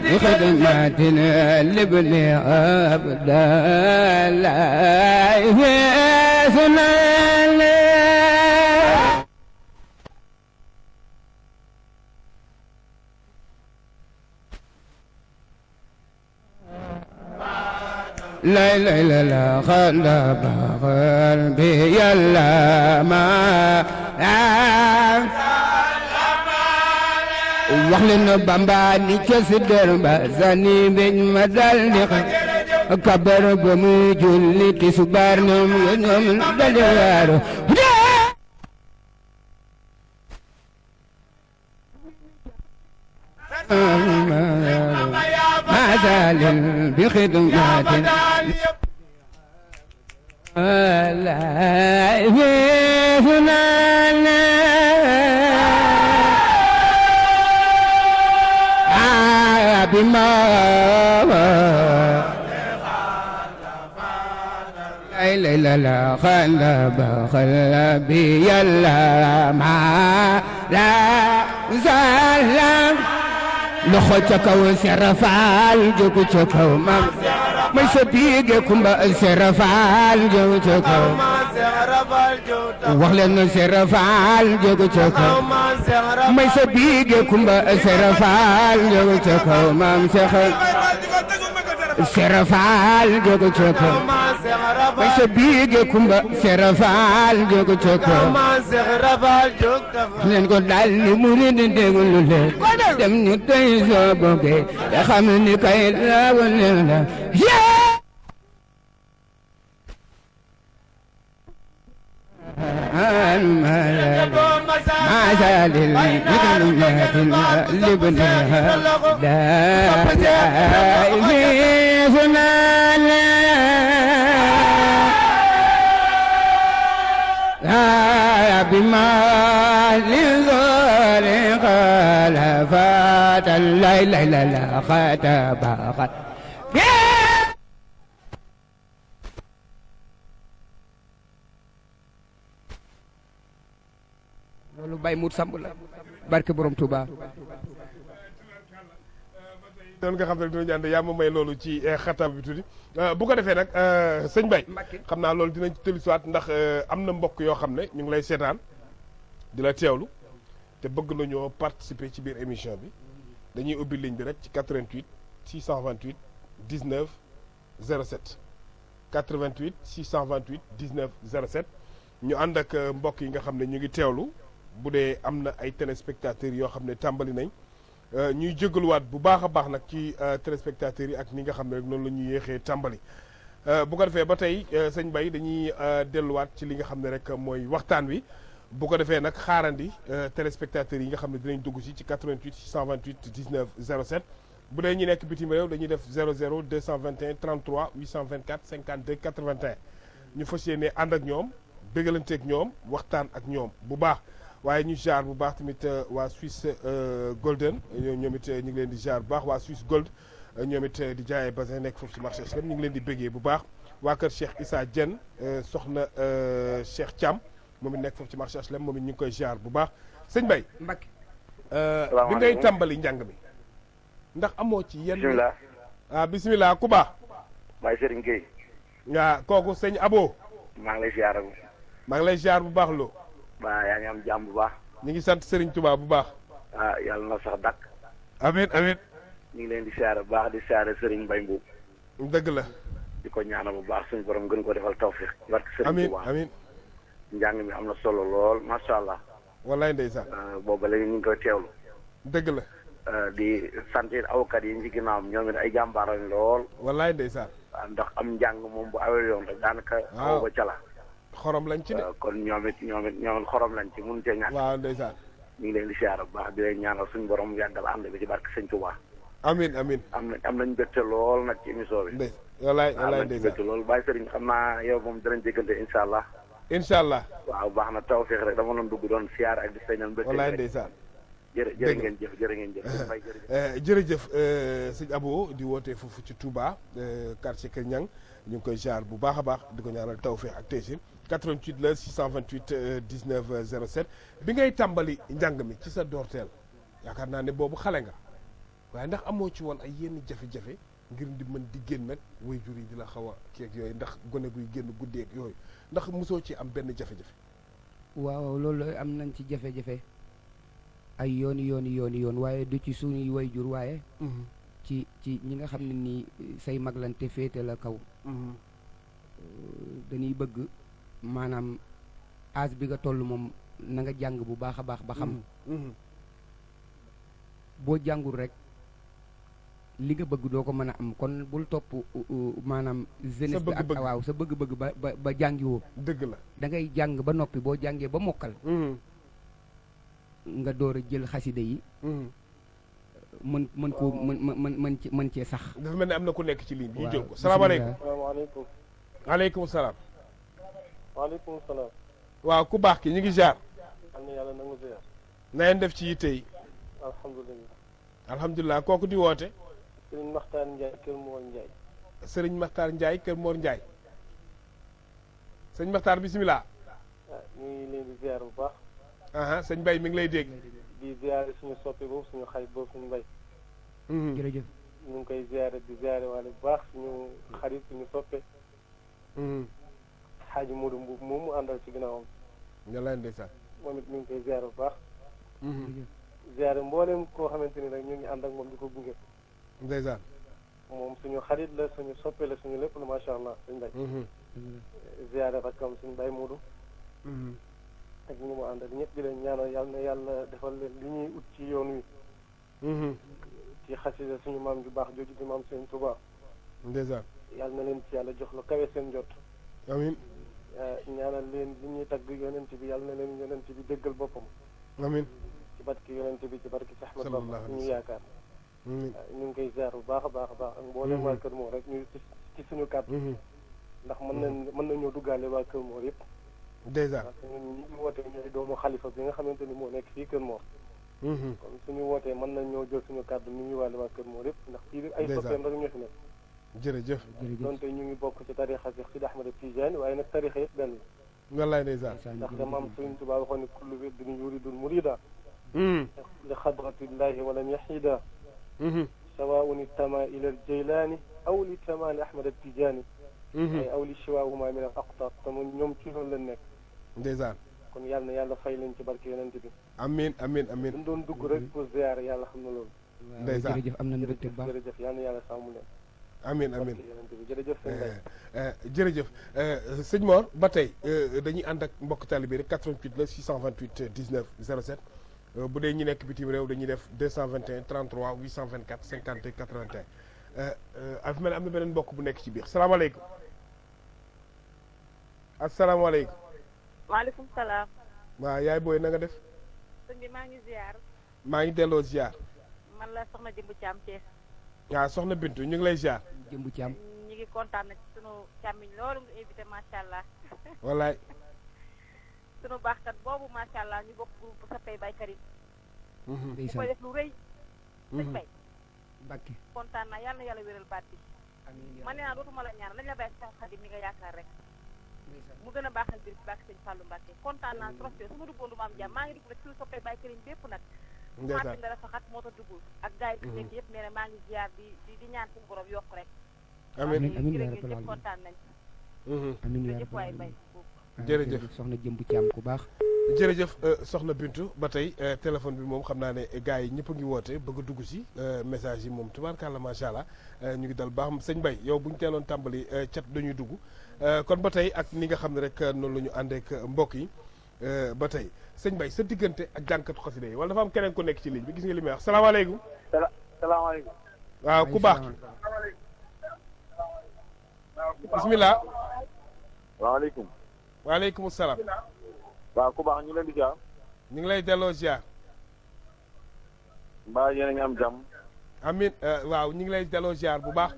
[SPEAKER 1] بخدماتنا لبني أبدا لا يفيسنا لا لا لا لا خلب قلبي يلا ما wax leen Bamba ni ca sidër ba sani beñ ma dal di kabar ba muy julli tisbaar ñoom dali waaru ma zalil bi xidmatin la بما لا لا لا خلبي يلا ما لا زال لخوتك وسرفال جوكك ما سبيكم سرفال جوكك wax leen na Sera Faal jóge ca kaw may sa biige kumba Sera Faal jóge ca kaw maam Sera Faal jóge ca kaw may sa biige kumba Sera Faal jóge ca kaw leen ko daal ni mu leen di déglu leen dem ñu tey soo bëggee te xam ni kay la wane la ما زال الكلمات لبنها دائما بما للغار خلفات الليل لا خطبات loolu Baye Mout Samb la barke borom Touba.
[SPEAKER 2] noonu nga xam ne dinañu ànd yaa ma may loolu ci xatam bi tuuti bu ko defee nag sëñ Baye xam naa loolu dinañ ci tëlisuwaat ndax am na mbokk yoo xam ne ñu ngi lay seetaan di la teewlu te bëgg nañoo participer ci biir émission bi dañuy ubbi ligne bi rek ci 88 628 19 07 88 628 19 07 ñu ànd ak mbokk yi nga xam ne ñu ngi teewlu bu dee am na ay téléspectateurs yoo xam ne tàmbali nañ ñuy jégaluwaat bu baax a baax nag ci téléspectateurs yi ak ni nga xam ne rek noonu la ñuy yéexee tàmbali bu ko defee ba tey sëñ Baye dañuy delluwaat ci li nga xam ne rek mooy waxtaan wi bu ko defee nag xaarandi téléspectateurs yi nga xam ne dinañ dugg si ci 88 628 19 07 bu dee ñu nekk bitim réew dañuy def 00 221 33 824 52 81 ñu fas yéene ànd ak ñoom bégalanteeg ñoom waxtaan ak ñoom bu baax waaye ñu jaar bu baax tamit waa Suisse Golden ñoom it ñu ngi leen di jaar bu baax waa Suisse Gold ñoom it di jaayee basin nekk foofu ci marché HLM ñu ngi leen di béggee bu baax waa kër Cheikh Issa Diène soxna Cheikh Thiam moom it nekk foofu ci marché HLM moom it ñu ngi koy ziar bu baax sëñ Mbaye.
[SPEAKER 1] Mbacké.
[SPEAKER 2] bi ngay tàmbali njàng mi ndax amoo ci yenn.
[SPEAKER 3] bisimilah.
[SPEAKER 2] bisimilah ku baax.
[SPEAKER 3] Baye Serigne Gueye.
[SPEAKER 2] waaw kooku sëñ Abo.
[SPEAKER 3] maa ngi lay ziar.
[SPEAKER 2] maa ngi lay ziar bu baax loo.
[SPEAKER 3] ba yaa ngi am jàmm bu baax.
[SPEAKER 2] ñu ngi sant Serigne Touba bu baax.
[SPEAKER 3] yàlla na sax dakk.
[SPEAKER 2] amiin amiin.
[SPEAKER 3] ñu ngi leen di ziar bu baax di ziar Serigne Mbaye Mbow.
[SPEAKER 2] dëgg la.
[SPEAKER 3] di ko ñaanal bu baax suñu borom gën ko defal tawfiq. barke Serigne
[SPEAKER 2] amiin
[SPEAKER 3] Touba
[SPEAKER 2] amiin.
[SPEAKER 3] njàng mi am na solo lool macha allah.
[SPEAKER 2] wallaay ndeysaan.
[SPEAKER 3] booba léegi ñu ngi koy teewlu.
[SPEAKER 2] dëgg la.
[SPEAKER 3] di sant awkat yi ci ginnaawam ñoom it ay jàmbaar lañ lool.
[SPEAKER 2] wallaay ndeysaan.
[SPEAKER 3] ndax am njàng moom bu awee yoon rek daanaka. aw ba cala.
[SPEAKER 2] xorom lañ ci de.
[SPEAKER 3] kon ñoom it xorom lañ ci mënuñu cee ñàkk.
[SPEAKER 2] waaw ndeysaan.
[SPEAKER 3] ñu ngi leen di siyaar bu baax di leen ñaanal suñu borom yàggal ànd bi ci barke Sëñ Touba.
[SPEAKER 2] amiin amiin.
[SPEAKER 3] am nañ mbégte lool nag ci émission bi.
[SPEAKER 2] ndey wallaay wallaay
[SPEAKER 3] am nañ
[SPEAKER 2] ndeysaan.
[SPEAKER 3] mbégte lool Baye Serigne xam naa yow moom danañ jéggante incha allah.
[SPEAKER 2] incha allah.
[SPEAKER 3] waaw baax na tawfeex rek dama doon dugg doon siyaar ak di feeñal mbégte
[SPEAKER 2] wallaay
[SPEAKER 3] rek.
[SPEAKER 2] ndeysaan.
[SPEAKER 3] jërë ngeen jëf jërë ngeen jëf.
[SPEAKER 2] jërëjëf sëñ Abo di wootee foofu ci Touba quartier Kër Ñang ñu ngi koy jaar bu baax a baax di ko ñaanal tawfeex ak taysiir 88 la 628 19 07 bi ngay tàmbali njàng mi ci sa doorteel yaakaar naa ne boobu xale nga waaye ndax amoo ci woon ay yenn jafe-jafe ngir di mën di génn nag waajur yi di la xaw a kii ak yooyu ndax gone guy génn guddeeg yooyu ndax mosoo ci am benn jafe-jafe.
[SPEAKER 1] waaw loolu am nañ ci jafe-jafe ay yoon waaye du ci suñuy wayjur waaye ci ñi nga xam ne nii say maglante féete la kaw dañuy bëgg maanaam âge bi nga toll moom na nga jàng bu baax a baax ba xam boo jàngul rek li nga bëgg doo ko mën a am kon bul topp maanaam jeunesse bi ak waaw sa bëgg-bëgg ba jàngiwoo
[SPEAKER 2] dëgg la
[SPEAKER 1] da ngay jàng ba noppi boo jàngee ba mokkal nga door a jël xasida yi mën koo mën cee sax.
[SPEAKER 2] dafa mel ne am na ku nekk ci ligne bi ñu jël ko salaamaaleykum.
[SPEAKER 4] salaamaaleykum.
[SPEAKER 2] waaleykum salaam.
[SPEAKER 4] waaleykum salaam.
[SPEAKER 2] waaw ku baax ki ñu ngi jaar.
[SPEAKER 4] am na yàlla nangu ziar.
[SPEAKER 2] na ngeen def ci yitte yi.
[SPEAKER 4] alhamdulilah.
[SPEAKER 2] alhamdulilah kooku di woote.
[SPEAKER 4] Serigne Makhtar Ndiaye Kër Mor Ndiaye.
[SPEAKER 2] Serigne Makhtar Ndiaye Kër Mor Ndiaye. sëñ Makhtar bisimilah.
[SPEAKER 4] ñu ngi leen di ziar bu baax.
[SPEAKER 2] sëñ Mbaye mi ngi lay dégg.
[SPEAKER 4] di ziare suñu soppi boobu suñu xarit boobu suñu mbay.
[SPEAKER 1] jërëjëf.
[SPEAKER 4] ñu ngi koy ziare di ziare wala bu baax suñu xarit suñu soppe. xaaji Modou Mboub moom mu àndal ci ginnaawam.
[SPEAKER 2] nga lay ndeysaan.
[SPEAKER 4] moom it ñu ngi koy ziare bu baax. ziare mboolem koo xamante ni rek ñu ngi ànd ak moom di ko gunge.
[SPEAKER 2] ndeysaan.
[SPEAKER 4] moom suñu xarit la suñu soppe la suñu lépp la macha allah suñu mbay. ziare rakkam suñu mbay Modou. ak ñi mu àndal ñëpp di leen ñaanal yàlla na yàlla defal leen li ñuy ut ci yoon wi. ci xasida suñu maam ju baax jooju di maam seen Tuubaa.
[SPEAKER 2] ndeysaan.
[SPEAKER 4] yàlla na leen ci yàlla jox la kawe seen jot.
[SPEAKER 2] amiin.
[SPEAKER 4] ñaanal leen li ñuy tagg yonent bi yàlla na leen yonent bi déggal boppam.
[SPEAKER 2] amiin.
[SPEAKER 4] ci barki yonent bi ci barki Seex Ahmadu Bamba ñu yaakaar. ñu ngi koy ziar bu baax a baax a baax ak mboolem waa Kër Mor rek ñu ci suñu kàddu. ndax mën nañoo duggaale waa Kër Mor yëpp.
[SPEAKER 2] dèjà
[SPEAKER 4] parce que ñun ñi ñu wootee ñooy doomu xalifa bi nga xamante ni moo nekk fii Kër Mor. kon suñu wootee mën nañ ñoo jël suñu kàddu ñu ngi wàlle waa Kër Mor yëpp ndax fii ay soppeem rek ñoo fi nekk.
[SPEAKER 2] jërëjëf.
[SPEAKER 4] donte ñu ngi bokk ci tarixa Seex Sidi Ahmad Tijaani waaye nag tarixa yëpp benn la.
[SPEAKER 2] wallaay ndeysaan.
[SPEAKER 4] ndax de maam Sëriñ Tuubaa waxoon ne kullu wirdin yuridul murida li xadratillahi walam yaxida sawaun ittama ila al jaylaani aw li tamaali Ahmad Tijaani ay aw li shiwaahuma min al aqtaar te ñoom ci loolu lañ nekk.
[SPEAKER 2] ndeysaan.
[SPEAKER 4] kon yàlla na yàlla fay leen ci barke yonent bi.
[SPEAKER 2] amiin amiin amiin.
[SPEAKER 4] dañ doon dugg rek pour ziyaare yàlla xam na loolu.
[SPEAKER 2] ndeysaan
[SPEAKER 1] jërëjëf am nañu mbégte bu baax
[SPEAKER 4] jërëjëf yàlla na yàlla sàmm leen.
[SPEAKER 2] amiin amiin.
[SPEAKER 4] barke yonent bi jërëjëf sëñ Mbaye.
[SPEAKER 2] jërëjëf sëñ Mor ba tey dañuy ànd ak mbokk taalibe rek 88 la 628 19 07 bu dee ñi nekk bitim réew dañuy def 221 33 824 50 81 af mel am na beneen mbokk bu nekk ci biir salaamaaleykum. asalaamaaleykum.
[SPEAKER 5] waaleykum salaam.
[SPEAKER 2] waaw yaay booy na nga def.
[SPEAKER 5] sëñ bi maa ngi ziar.
[SPEAKER 2] maa ngi delloo ziar.
[SPEAKER 5] man la soxna Jëmbu Caam Thiès.
[SPEAKER 2] waaw soxna Bintu ñu ngi lay ziar.
[SPEAKER 1] Jëmbu Caam.
[SPEAKER 5] ñu ngi kontaan na ci sunu càmmiñ loolu nga invité macha allah.
[SPEAKER 2] wallaay.
[SPEAKER 5] sunu baaxkat boobu macha allah ñu bokk groupe Sappay Baye Karim. bu
[SPEAKER 1] ndeysaan
[SPEAKER 5] koy def lu rëy. sëñ Bay.
[SPEAKER 1] Mbàkke.
[SPEAKER 5] kontaan naa yàlla na yàlla wéral baat bi. man nee naa dootuma la ñaan lañ la bàyyi Cheikh Khadim mi nga yaakaar rek mu gën a baaxal biir ci bàkk sëñ Fallou Mbacké kontaan naa trop su ma duggoon du ma am jàmm maa ngi dugg rek suñu soppee bàyyi këriñ bépp nag commencé nga dafa xat moo tax duggul ak gars yi fi nekk yëpp nee na maa ngi ziar di ñaan suñu borom yokk rek
[SPEAKER 2] amiin
[SPEAKER 1] amiin
[SPEAKER 5] jërë
[SPEAKER 1] yaa
[SPEAKER 5] ngeen
[SPEAKER 1] rabbal
[SPEAKER 5] jëf kontaan nañ
[SPEAKER 1] amiin yaa
[SPEAKER 5] jëf
[SPEAKER 1] rabbal
[SPEAKER 5] waay
[SPEAKER 1] aalamiin.
[SPEAKER 5] bay
[SPEAKER 2] jërëjëf
[SPEAKER 1] soxna jëmbu Caam ku baax.
[SPEAKER 2] jërëjëf soxna Bintu ba tey téléphone bi moom xam naa ne gars yi ñëpp a ngi woote bëgg a dugg si message yi moom tubaarkàlla macha allah ñu ngi dal baax sëñ Mbaye yow bu ñu teeloon tàmbali cat dañuy dugg kon ba tey ak ni nga xam ne rek noonu la ñu àndeek mbokk yi ba tey sëñ Mbaye sa diggante ak jànkatu xasida yi wala dafa am keneen ku nekk ci ligne bi gis nga li may wax salaamaaleykum.
[SPEAKER 3] salaamaaleykum.
[SPEAKER 2] waaw ku baax ki bismillah.
[SPEAKER 3] waaleykum.
[SPEAKER 2] waaleykum salaam.
[SPEAKER 3] waaw ku baax ñu leen di jaar.
[SPEAKER 2] ñu ngi lay delloo ziar.
[SPEAKER 3] mbaa yéen a ngi am jàmm.
[SPEAKER 2] amin waaw ñu ngi lay delloo ziar bu baax.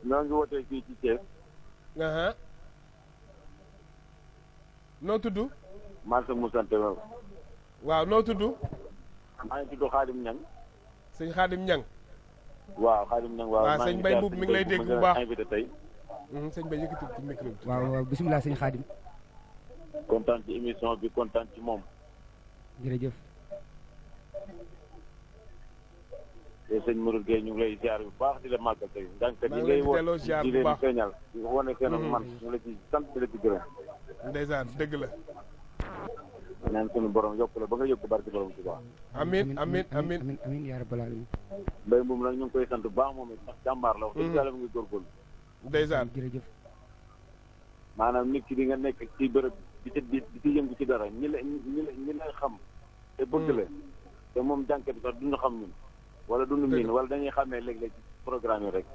[SPEAKER 3] ñoo ngi wootee fii ci Thiès.
[SPEAKER 2] noo tudd.
[SPEAKER 3] marché Moussante
[SPEAKER 2] waaw noo tudd.
[SPEAKER 3] maa ngi tudd Khadim Niang.
[SPEAKER 2] sëñ Khadim Niang.
[SPEAKER 3] waaw Khadim Niang waaw.
[SPEAKER 2] waaw sëñ Mbaye Mbuub mi ngi lay dégg bu baax
[SPEAKER 3] invité tey.
[SPEAKER 2] sëñ Mbaye yëkkati ci micro bi.
[SPEAKER 1] waaw waaw bisimilah sëñ Xaadim.
[SPEAKER 3] kontaan ci émission bi kontaan ci moom.
[SPEAKER 1] jërëjëf.
[SPEAKER 3] te sëñ Mourou Gueye ñu ngi lay ziar bu baax di la màggal tey. ndànk
[SPEAKER 2] maa
[SPEAKER 3] yi
[SPEAKER 2] ngi
[SPEAKER 3] ngay
[SPEAKER 2] leen di delloo
[SPEAKER 3] woo
[SPEAKER 2] ziar
[SPEAKER 3] di
[SPEAKER 2] bu
[SPEAKER 3] leen
[SPEAKER 2] baax.
[SPEAKER 3] feeñal di wane seen ak man ñu la ci sant di la ci gërëm.
[SPEAKER 2] ndeysaan dëgg la.
[SPEAKER 3] ñaan suñu borom yokk la ba nga yokk barke borom Tuubaa.
[SPEAKER 2] amin amin amin
[SPEAKER 1] amin amin yaa rabbal alamin.
[SPEAKER 3] mbéy moom nag ñu ngi koy sant bu baax moom it ndax jàmbaar la wax dëgg yàlla mu ngi góorgóorlu.
[SPEAKER 2] ndeysaan
[SPEAKER 1] jërëjëf.
[SPEAKER 3] maanaam nit ki di nga nekk ci bërëb di ci yëngu ci dara ñi la xam te bëgg la te moom jànkat bi sax duñu xam ñun wala duñu miin wala dañuy xàmmee léeg-léeg ci programme yi rek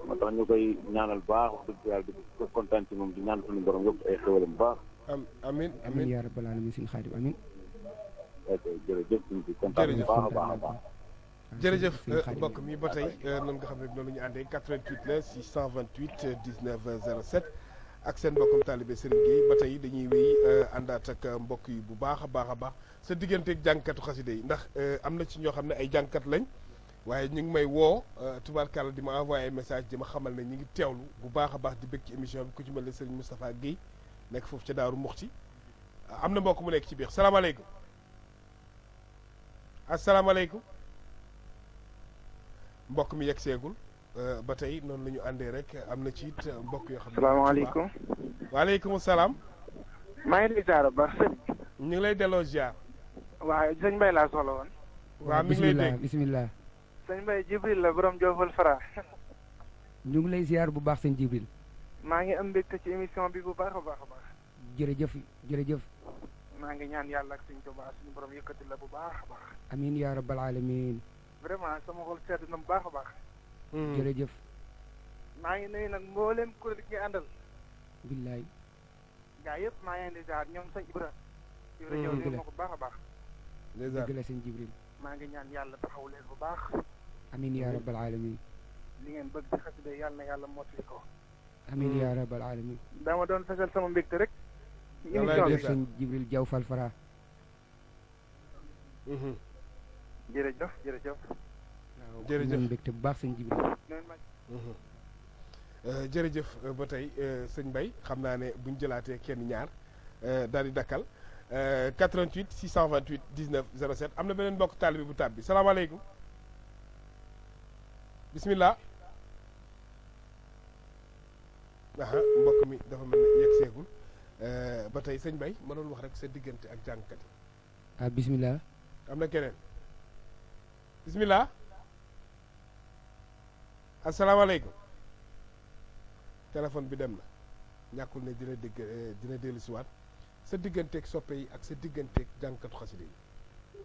[SPEAKER 3] moo tax ñu koy ñaanal baax wax dëgg yàlla di ko kontaan ci moom di ñaan suñu borom yëpp ay xéwalam baax
[SPEAKER 2] amin
[SPEAKER 1] amin
[SPEAKER 2] amin
[SPEAKER 1] yaa rabbal alamin sëñ Xaadim amin.
[SPEAKER 3] ok jërëjëf suñu ci kontaan bu baax a baax a baax
[SPEAKER 2] jërëjëf mbokk mi ba tey noonu nga xam ne noonu la ñu àndee 88 la 628 19 07 ak seen mbokkum taalibe Serigne Gueye ba tey dañuy wéy àndaat ak mbokk yi bu baax a baax a baax sa digganteeg jànkatu xaside yi ndax am na ci ñoo xam ne ay jànkat lañ waaye ñu ngi may woo tubaarkàlla di ma envoyé ay message di ma xamal ne ñu ngi teewlu bu baax a baax di bëgg ci émission bi ku ci mel ne Serigne Moustapha Guèye nekk foofu ca Daaru Muxti am na mbokk mu nekk ci biir salaamaaleykum asalaamaaleykum mbokk mi yegg seegul ba tey noonu la ñu àndee rek am na ci it mbokk yoo xam ne.
[SPEAKER 6] salaamaaleykum.
[SPEAKER 2] waaleykum salaam.
[SPEAKER 6] maa ngi lay ziar ba sëñ.
[SPEAKER 2] ñu ngi lay delloo ziar.
[SPEAKER 6] waaw sëñ Mbaye laa soxla woon.
[SPEAKER 2] waaw mi ngi lay dégg
[SPEAKER 1] bisimilah.
[SPEAKER 6] sëñ Mbaye Jibril la borom Joofal Fara.
[SPEAKER 1] ñu ngi lay ziar bu baax sëñ Jibril.
[SPEAKER 6] maa ngi am mbégte ci émission bi bu baax a baax a baax.
[SPEAKER 1] jërëjëf jërëjëf.
[SPEAKER 6] maa ngi ñaan yàlla ak suñu Tuubaa suñu borom yëkkati la bu baax a baax.
[SPEAKER 1] amiin yaa rabbal alamin.
[SPEAKER 6] vraiment sama xol sedd na bu baax a baax.
[SPEAKER 1] jërëjëf.
[SPEAKER 6] maa ngi nuyu nag mboolem kuréel gi àndal.
[SPEAKER 1] billaay.
[SPEAKER 6] gaa yëpp maa ngi leen di ziar ñoom sëñ Ibra. Ibra ñëw nuyu ma ko bu baax a baax.
[SPEAKER 1] dëgg la sëñ Jibril.
[SPEAKER 6] maa ngi ñaan yàlla taxaw leen bu baax.
[SPEAKER 1] amiin yaa rabbal alamin.
[SPEAKER 6] li ngeen bëgg ci xasida yàlla na yàlla mottali ko.
[SPEAKER 1] amiin yaa rabbal alamin.
[SPEAKER 6] dama doon fesal sama mbégte rek.
[SPEAKER 2] wallaay
[SPEAKER 1] jërëjëf sëñ Jibril Jaw Fal Fara.
[SPEAKER 6] jërëjëf jërëjëf.
[SPEAKER 2] jërëjëf
[SPEAKER 1] mbégte bu baax sëñ Jibril.
[SPEAKER 2] jërëjëf ba tey sëñ Mbaye xam naa ne buñ jëlaatee kenn ñaar daal di dakkal 88 628 19 07 am na beneen mbokk taalibe bu tàbbi salaamaaleykum bismillah mbokk mi dafa mel ne yegg seegul ba tey sëñ Mbaye ma doon wax rek sa diggante ak jàngkat yi.
[SPEAKER 1] bismillah.
[SPEAKER 2] am na keneen bismillah asalaamaaleykum téléphone bi dem na ñàkkul ne dina dégg dina dellu siwaat sa digganteeg soppe yi ak sa digganteeg jàngkatu xasida yi.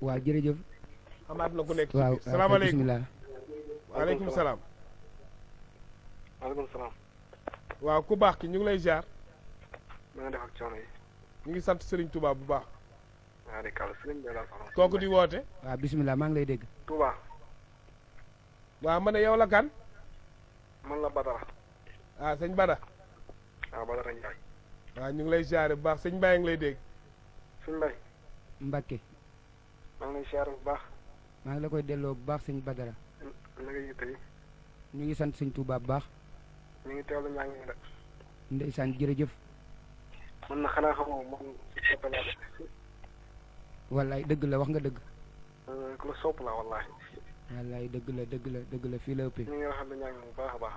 [SPEAKER 1] waaw jërëjëf.
[SPEAKER 2] amaat na ku nekk ci
[SPEAKER 1] waaw
[SPEAKER 2] biir salaamaaleykum
[SPEAKER 1] bismillah.
[SPEAKER 2] waaleykum salaam.
[SPEAKER 4] maaleykum salaam.
[SPEAKER 2] waaw ku baax ki ñu ngi lay ziar.
[SPEAKER 4] ma nga def ak coono yi.
[SPEAKER 2] ñu ngi sant Serigne Touba bu baax.
[SPEAKER 4] waaw de Kalla Serigne Mbaye laa soxla.
[SPEAKER 2] kooku di woote.
[SPEAKER 1] waaw bismillah maa ngi lay dégg.
[SPEAKER 4] Touba.
[SPEAKER 2] waaw ma ne yow la kan.
[SPEAKER 4] man la Badara.
[SPEAKER 2] sëñ Bada.
[SPEAKER 4] waaw Badara Ndiaye.
[SPEAKER 2] waaw ñu ngi lay ziare bu baax sëñ Mbaye ngi lay dégg.
[SPEAKER 4] sëñ Mbaye.
[SPEAKER 1] Mbacke.
[SPEAKER 4] maa ngi lay siyaar bu baax.
[SPEAKER 1] maa ngi la koy delloo bu baax sëñ Badara.
[SPEAKER 4] la nga yëg tey.
[SPEAKER 1] ñu ngi sant sëñ Touba bu baax.
[SPEAKER 4] ñu ngi teewlu ñaa ngi rek.
[SPEAKER 1] ndeysaan jërëjëf.
[SPEAKER 4] man na xanaa xamoo moom sopp laa
[SPEAKER 1] wallaay dëgg la wax nga dëgg.
[SPEAKER 4] ku la sopp laa wallaahi.
[SPEAKER 1] wallaay dëgg la fii la ëppee.
[SPEAKER 4] ñu ngi rafetlu ñaa ngi bu baax a baax.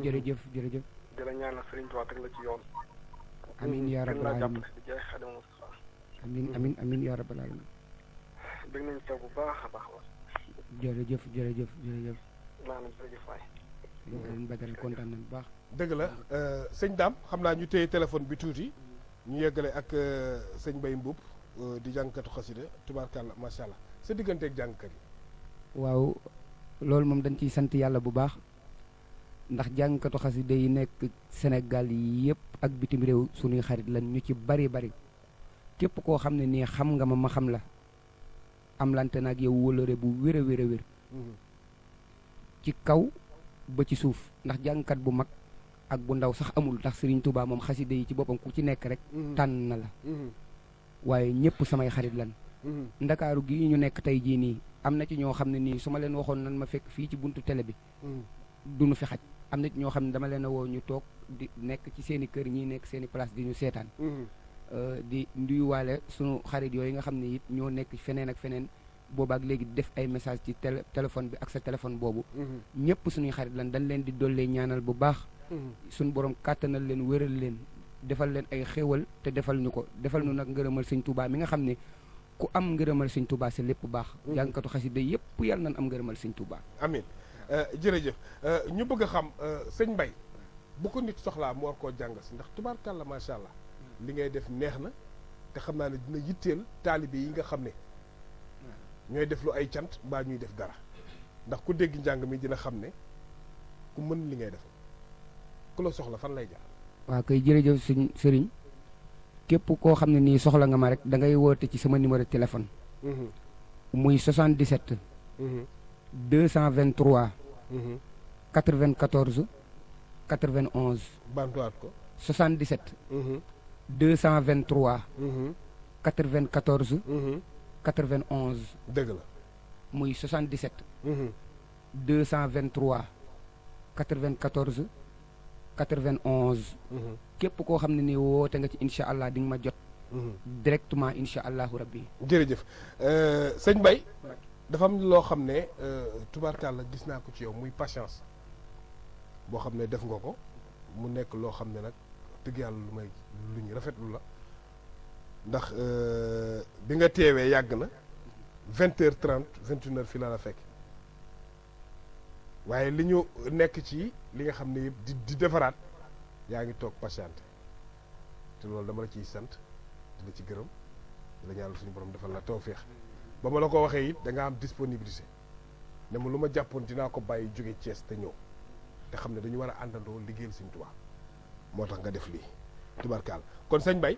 [SPEAKER 1] jërëjëf.
[SPEAKER 4] di la ñaanal Sëriñ Tuubaa teg la ci yoon.
[SPEAKER 1] amiin yaa rabbal aalamiin
[SPEAKER 4] di jaay Xaadimu Mustafaa.
[SPEAKER 1] amiin yaa rabbal aalamiin.
[SPEAKER 4] bëgg nañ teew bu baax a baax.
[SPEAKER 1] jërëjëf.
[SPEAKER 4] naa na jërëjëf waay.
[SPEAKER 1] sëñ Badara kontaan nañ bu baax.
[SPEAKER 2] dëgg la sëñ Dame xam naa ñu téye téléphone bi tuuti ñu yeggale ak sëñ Mbaye Mboup di jàngkatu xasida tubaarkàlla macha allah sa digganteeg jàngkat yi.
[SPEAKER 1] waaw loolu moom dañ ciy sant yàlla bu baax ndax jàngkatu xasida yi nekk Sénégal yi yëpp ak bitim réew suñuy xarit lan ñu ci bari képp koo xam ne nii xam nga ma xam la am lante nag yow wóllëre bu wér a wér ci kaw ba ci suuf ndax jàngkat bu mag ak bu ndaw sax amul ndax Serigne Touba moom xasida yi ci boppam ku ci nekk rek tànn na la waaye ñëpp samay xarit lan ndakaaru gi ñu nekk tey jii nii am na ci ñoo xam ne nii su ma leen waxoon nan ma fekk fii ci buntu télé bi duñu fi xaj am na ci ñoo xam ne dama leen a woo ñu toog di nekk ci seen i kër ñii nekk seen i place di ñu seetaan di nduyuwaale sunu xarit yooyu nga xam ne it ñoo nekk feneen ak feneen boobaak léegi def ay message ci téléphone bi ak sa téléphone boobu ñëpp suñuy xarit lan dañ leen di dollee ñaanal bu baax suñu borom kàttanal leen wéral leen defal leen ay xéewal te defal ñu ko defal ñu nag ngërëmal sëñ Touba mi nga xam ne ku am ngërëmal sëñ Touba si lépp baax jàngkatu xasida yëpp yàlla nañ am ngërëmal sëñ Touba.
[SPEAKER 2] amiin jërëjëf ñu bëgg a xam sëñ Mbaye bu ko nit soxlaa mu war koo jàng si ndax tubaarkàlla macha allah li ngay def neex na te xam naa ne dina yitteel taalibe yi nga xam ne ñooy def lu ay cant mbaa ñuy def dara ndax ku dégg njàng mi dina xam ne ku mën li ngay def ku la soxla fan lay jaar.
[SPEAKER 1] waaw kay jërëjëf suñ sëriñ képp koo xam ne nii soxla nga ma rek da ngay woote ci sama numéro téléphone. muy 77. 223. 94 91.
[SPEAKER 2] bantuwaat ko.
[SPEAKER 1] 77. 223. 94. 91.
[SPEAKER 2] dëgg la.
[SPEAKER 1] muy 77. 223. 94. 91. képp koo xam ne nii woote nga ci incha allah di nga ma jot. directement incha allahu rabbi.
[SPEAKER 2] jërëjëf sëñ Mbaye dafa am loo xam ne tubaarkàlla gis naa ko ci yow muy patience boo xam ne def nga ko mu nekk loo xam ne nag dëgg yàlla lu ñu rafetlu la ndax bi nga teewee yàgg na 20h30 21h fi la fekk waaye li ñu nekk ci li nga xam ne yëpp di defaraat yaa ngi toog patiente te loolu dama la ciy sant di la ci gërëm di la ñaanal suñu borom defal la tawféex ba ma la ko waxee it da nga am disponibilité ne ma lu ma jàppoon dinaa ko bàyyi jóge Thiès te ñëw te xam ne dañu war a àndandoo liggéeyal Sëñ Tuubaa moo tax nga def lii tubarkaal kon sëñ Mbaye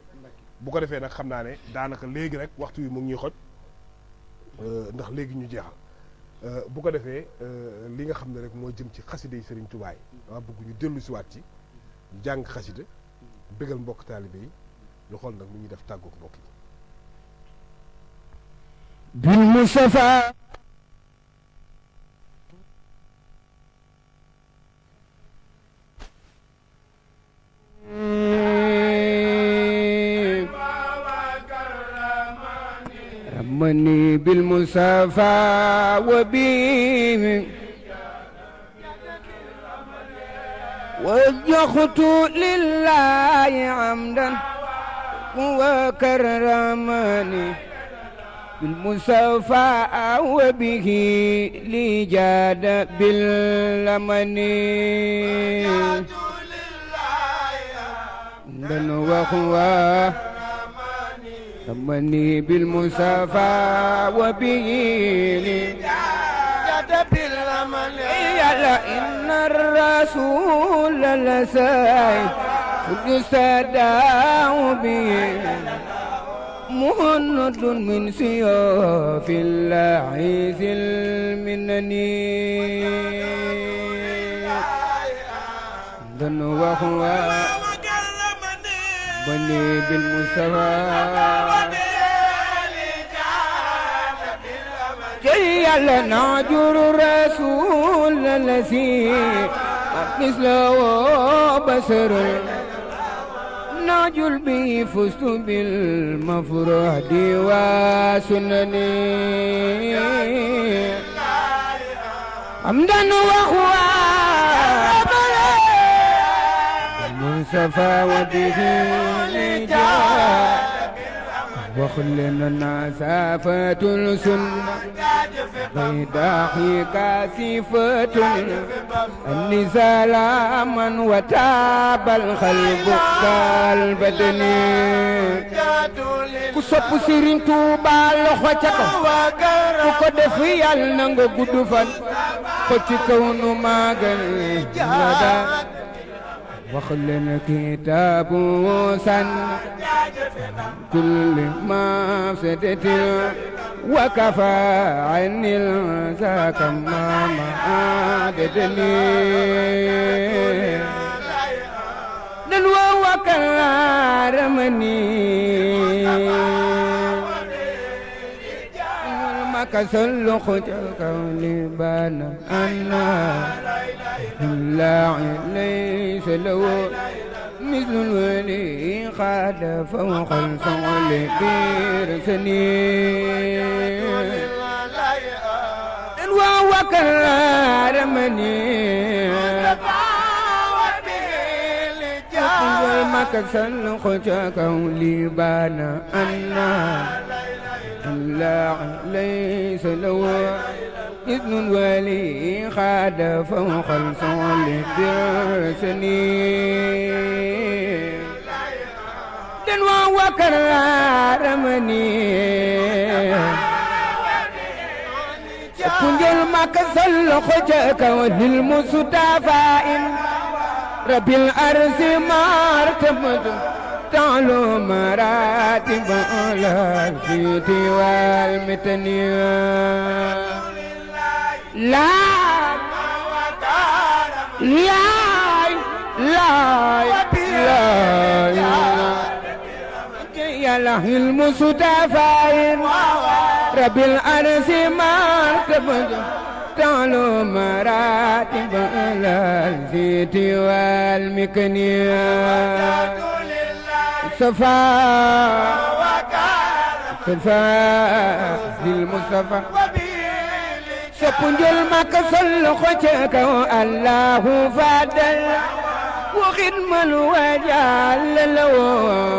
[SPEAKER 2] bu ko defee nag xam naa ne daanaka léegi rek waxtu wi mu ngi ñuy xoj ndax léegi ñu jeexal bu ko defee li nga xam ne rek moo jëm ci xasida yi Sëriñ Tuubaa yi dama bëgg ñu dellu si waat ci jàng xasida bégal mbokk taalibe yi ñu xool nag nu ñuy def tàggoog mbokk yi
[SPEAKER 1] bil Mustafa ramani bil Mustafa wa bi وجهت لله عمدا وكرمني بالمصطفى وبه لي جاد باللمن عمدا وهو رمني بالمصطفى وبه لي جاد باللمن يلا إن الرسول لساي فجسداه به مهند من سيوف الله ذي المنن دن وهو بني بالمصطفى yàlla naajuru rasul lasi mislahu basarul naajul bi fustu bil mafradi wa sunani amdan wa Mustafa wa bihi lijaa وخلنا سافة السنة بيداء كاسفة النزال من وتاب القلب كالبدن ku sopp Serigne Touba loxo ca kaw ku ko def Yàlla na nga gudd fan ko ci kaw nu magal wada wax leen kitaabu san كل ما فتت وكفى عني ذاك ما عادتني نلوى وكرمني ما كسل خجلك لبان أنا لا ليس له مثل الولي قاد فوق الفعل برسني وهو كرمني ما كسل خجاك لبان أنا لا ليس له إذن الولي خاد فوق الفعل برسني وكرمني كنجل ما كسل خجاك وللمصطفى رب الأرض مرتبط تعلو مراتب الأرض والمتنية لا لا لا لا يا له المصطفى رب الأرض مرتبط تعلو مراتب الأرض والمكنية صفاء المصطفى سبنجل ما كسل خجاك الله فادل وخدم الوجال له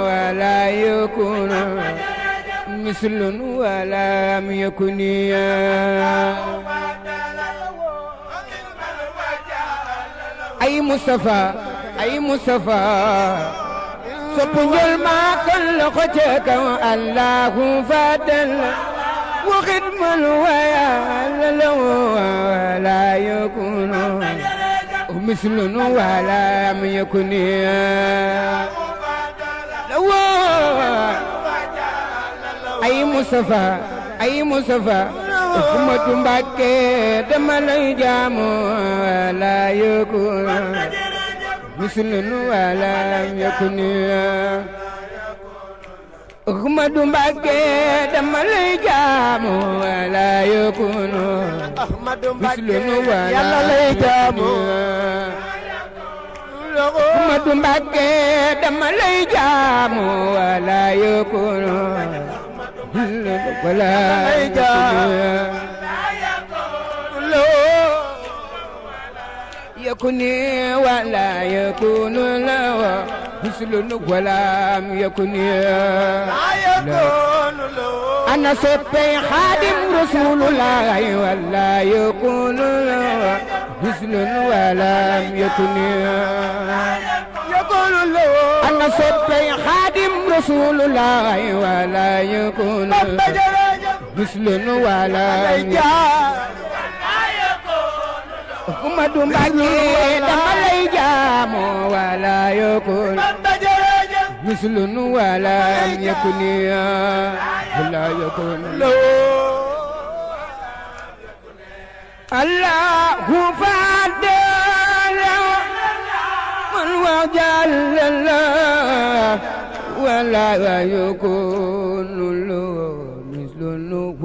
[SPEAKER 1] ولا يكون مثل ولا يكن أي مصطفى أي مصطفى سبنجل ما كل خجاك الله فادل وخدم الويال له ولا يكون مثل ولا يكن أي مصطفى أي مصطفى أحمد مبكي دم الجام ولا يكون مثل ولا يكن أحمد مبكي دم الجام ولا يكون مثل ولا يكون أحمد مبكي دم الجام ولا يكون ولا يكون ولا يكون له مثل ولا يكون أنا صبي خادم رسول الله ولا يكون له مثل ولا يكون أنا صبي خادم رسول الله ولا يكون مثل ولا يكون أحمد مبكي دم الجام ولا يكون مثل ولا يكون ولا يكون الله فضل من وجل الله ولا يكون له مثل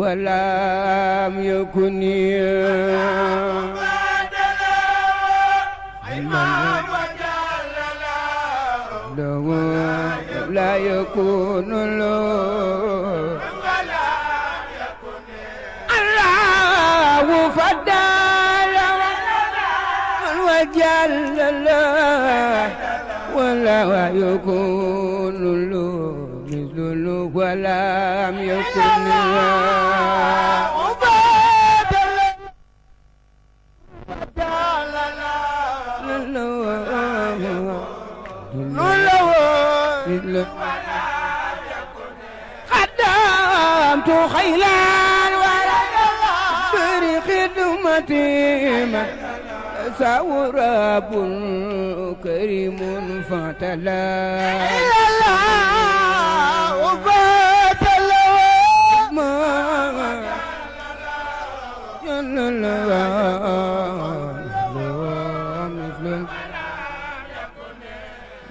[SPEAKER 1] ولم يكن لا يكون له الله فضل وجل له ولا يكون له مثله ولم يكن خدمت خيلان برخدمتي ساور رب كريم فتلا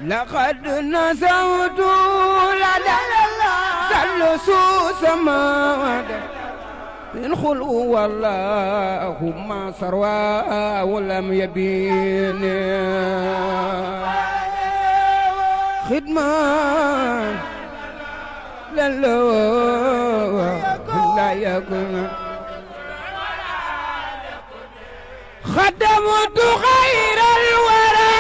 [SPEAKER 1] لقد نسوت لدى سلسوس سماد من خلق والله ما سروا ولم يبين خدمة لا يكون خدمت خير الورى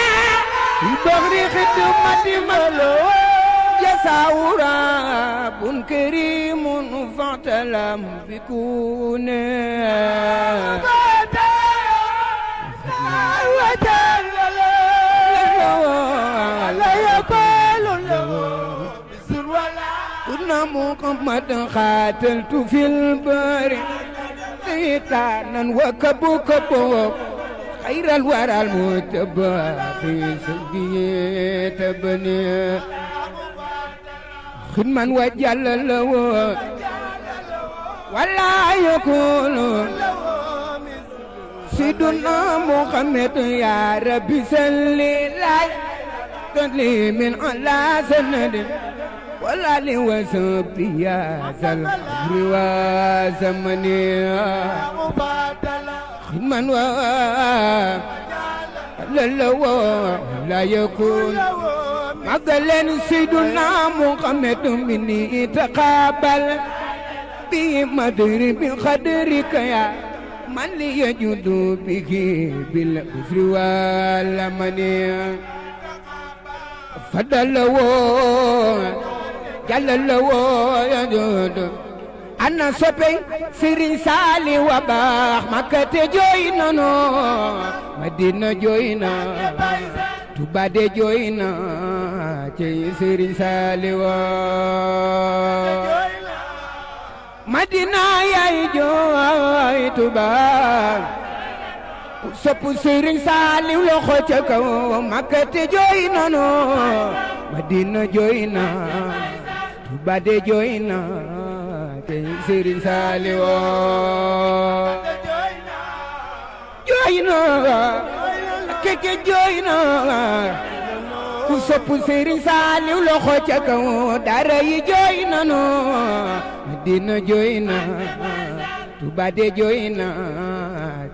[SPEAKER 1] بغر خدمة ملو جزاء رب كريم فاعتلم بكونه لا يقال له كنا محمد قاتلت في البر سيطانا وكبو خير الورى المتبع في سبيه تبني خدما وجل له ولا يكون سيدنا محمد يا ربي سلي لي من على سند ولا لي وسبي يا الأمر وزمني خدما لا يكون مقلن سيدنا محمد مني تقابل بمدر بقدرك يا من لي يجد به بالعسر والمن فضل جل يجد أنا سبي سيرين سالي وباخ مكة جوينا مدينة جوينا Touba de jooy na ci Serigne Saliou Madina yaay jooy Touba sopp Serigne Saliou loxo ca kaw Makka te jooy na no Madina jooy na Touba de jooy na ci Serigne Saliou jooy na keke jooy na ku sopp Serigne Saliou loxo ca kaw dara yi jooy na no Madina jooy na Touba de jooy na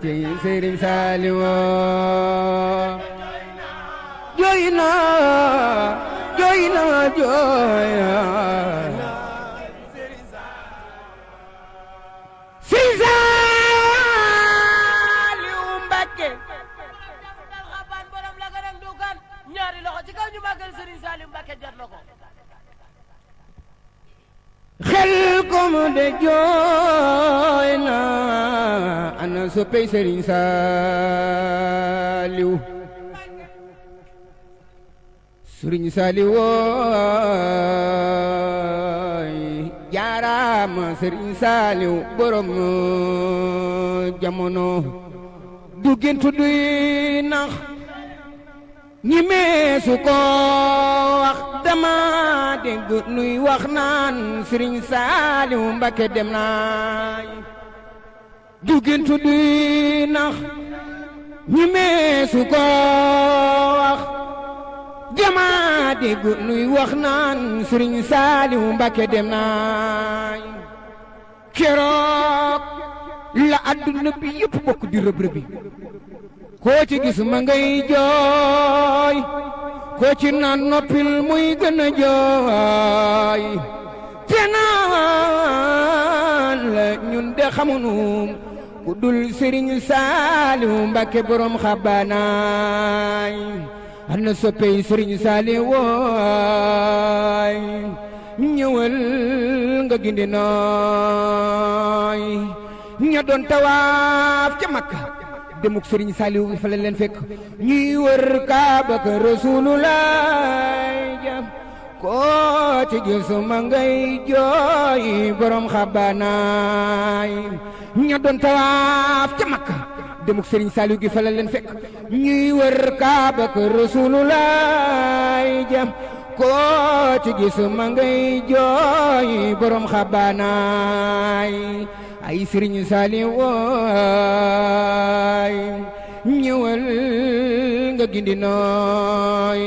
[SPEAKER 1] ci Serigne Saliou jooy na jooy na jooy xel kom de jooy na ana soppey Serigne Saliou Serigne Saliou wooy jaaraama Serigne Saliou borom jamono du géntu duy nax ñi meesu ko wax dama dégg nuy wax naan Serigne Saliou Mbacké dem naay du géntu duy nax ñi meesu ko wax dama dégg nuy wax naan Serigne Saliou Mbacké dem naay keroog la adduna bi yëpp bokk di rëb-rëbi koo ci gis ma ngay jooy koo ci naan noppil muy gën a jooy te naan la ñun de xamunu ku dul Sëriñ Saaliw Mbàkke borom xabanaay ana soppey Sëriñ Saaliw wooy ñëwal nga gindi nooy ña doon tawaaf ca Makka demuk Sëriñ Saaliw fa la leen fekk ñuy wër Kaaba ka Rasulullaay ja koo ci gis ma ngay jooy borom xabanaay ña doon tawaaf ca Makka demuk Sëriñ Saaliw gi fa la leen fekk ñuy wër Kaaba ka Rasulullaay ja koo ci gis ma ngay jooy borom xabanaay ay Sëriñ Saaliw waay ñëwal nga gindi nooy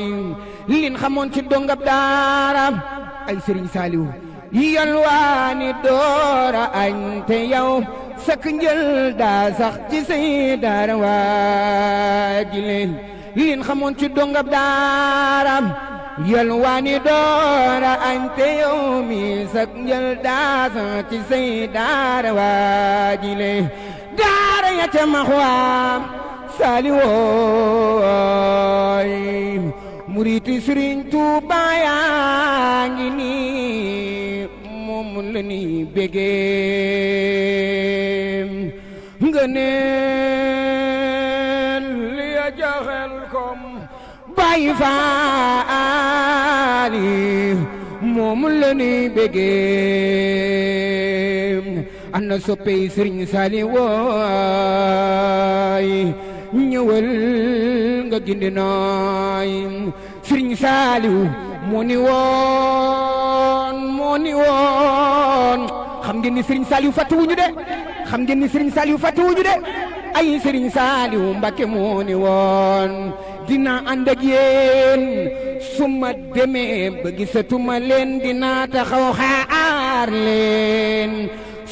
[SPEAKER 1] lin xamoon ci dongab daara ay Sëriñ Saaliw yalwaani doora añ te yow sak njël daa sax ci say daara waaji leen lin xamoon ci dongab daara yalwaani doora añ te yow mi sak njël daa sax ci say daara waaji leen daara ya ca maxwaam Saaliwooy muriti Sëriñ Tuubaa yaa ngi nii moom la ni bégee nga neen li a jaxel kom Baay Faali moom la ni bégee ana soppey Sëriñ Saaliw waay ñëwal nga gindi nooy Sëriñ Saaliw moo ni woon xam ngeen ni Sëriñ Saaliw fàttewuñu de xam ngeen ni Sëriñ Saaliw fàttewuñu de ay Sëriñ Saaliw Mbàkke moo ni woon dina ànd ak yéen su ma demee ba gisatuma leen dina taxaw xaar leen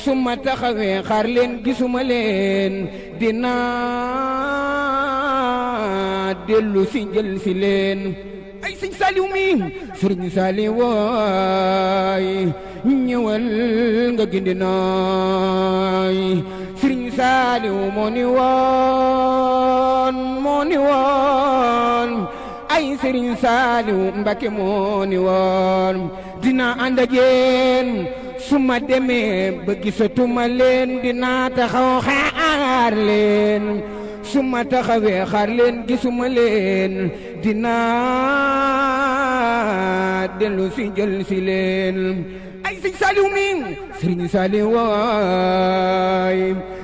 [SPEAKER 1] su ma taxawee xaar leen gisuma leen dina dellu si jël si leen ay Sëriñ Saaliw mi Sëriñ Saaliw waay ñëwal nga gindi nooy Sëriñ Saaliw moo ni woon ay Sëriñ Saaliw Mbàkke moo ni woon dina ànd ak yéen su ma demee ba gisatuma leen dina taxaw xaar leen su ma taxawee xaar leen gisuma leen dina dellu si jël si leen ay Sëriñ Saaliw mi Sëriñ Saaliw waay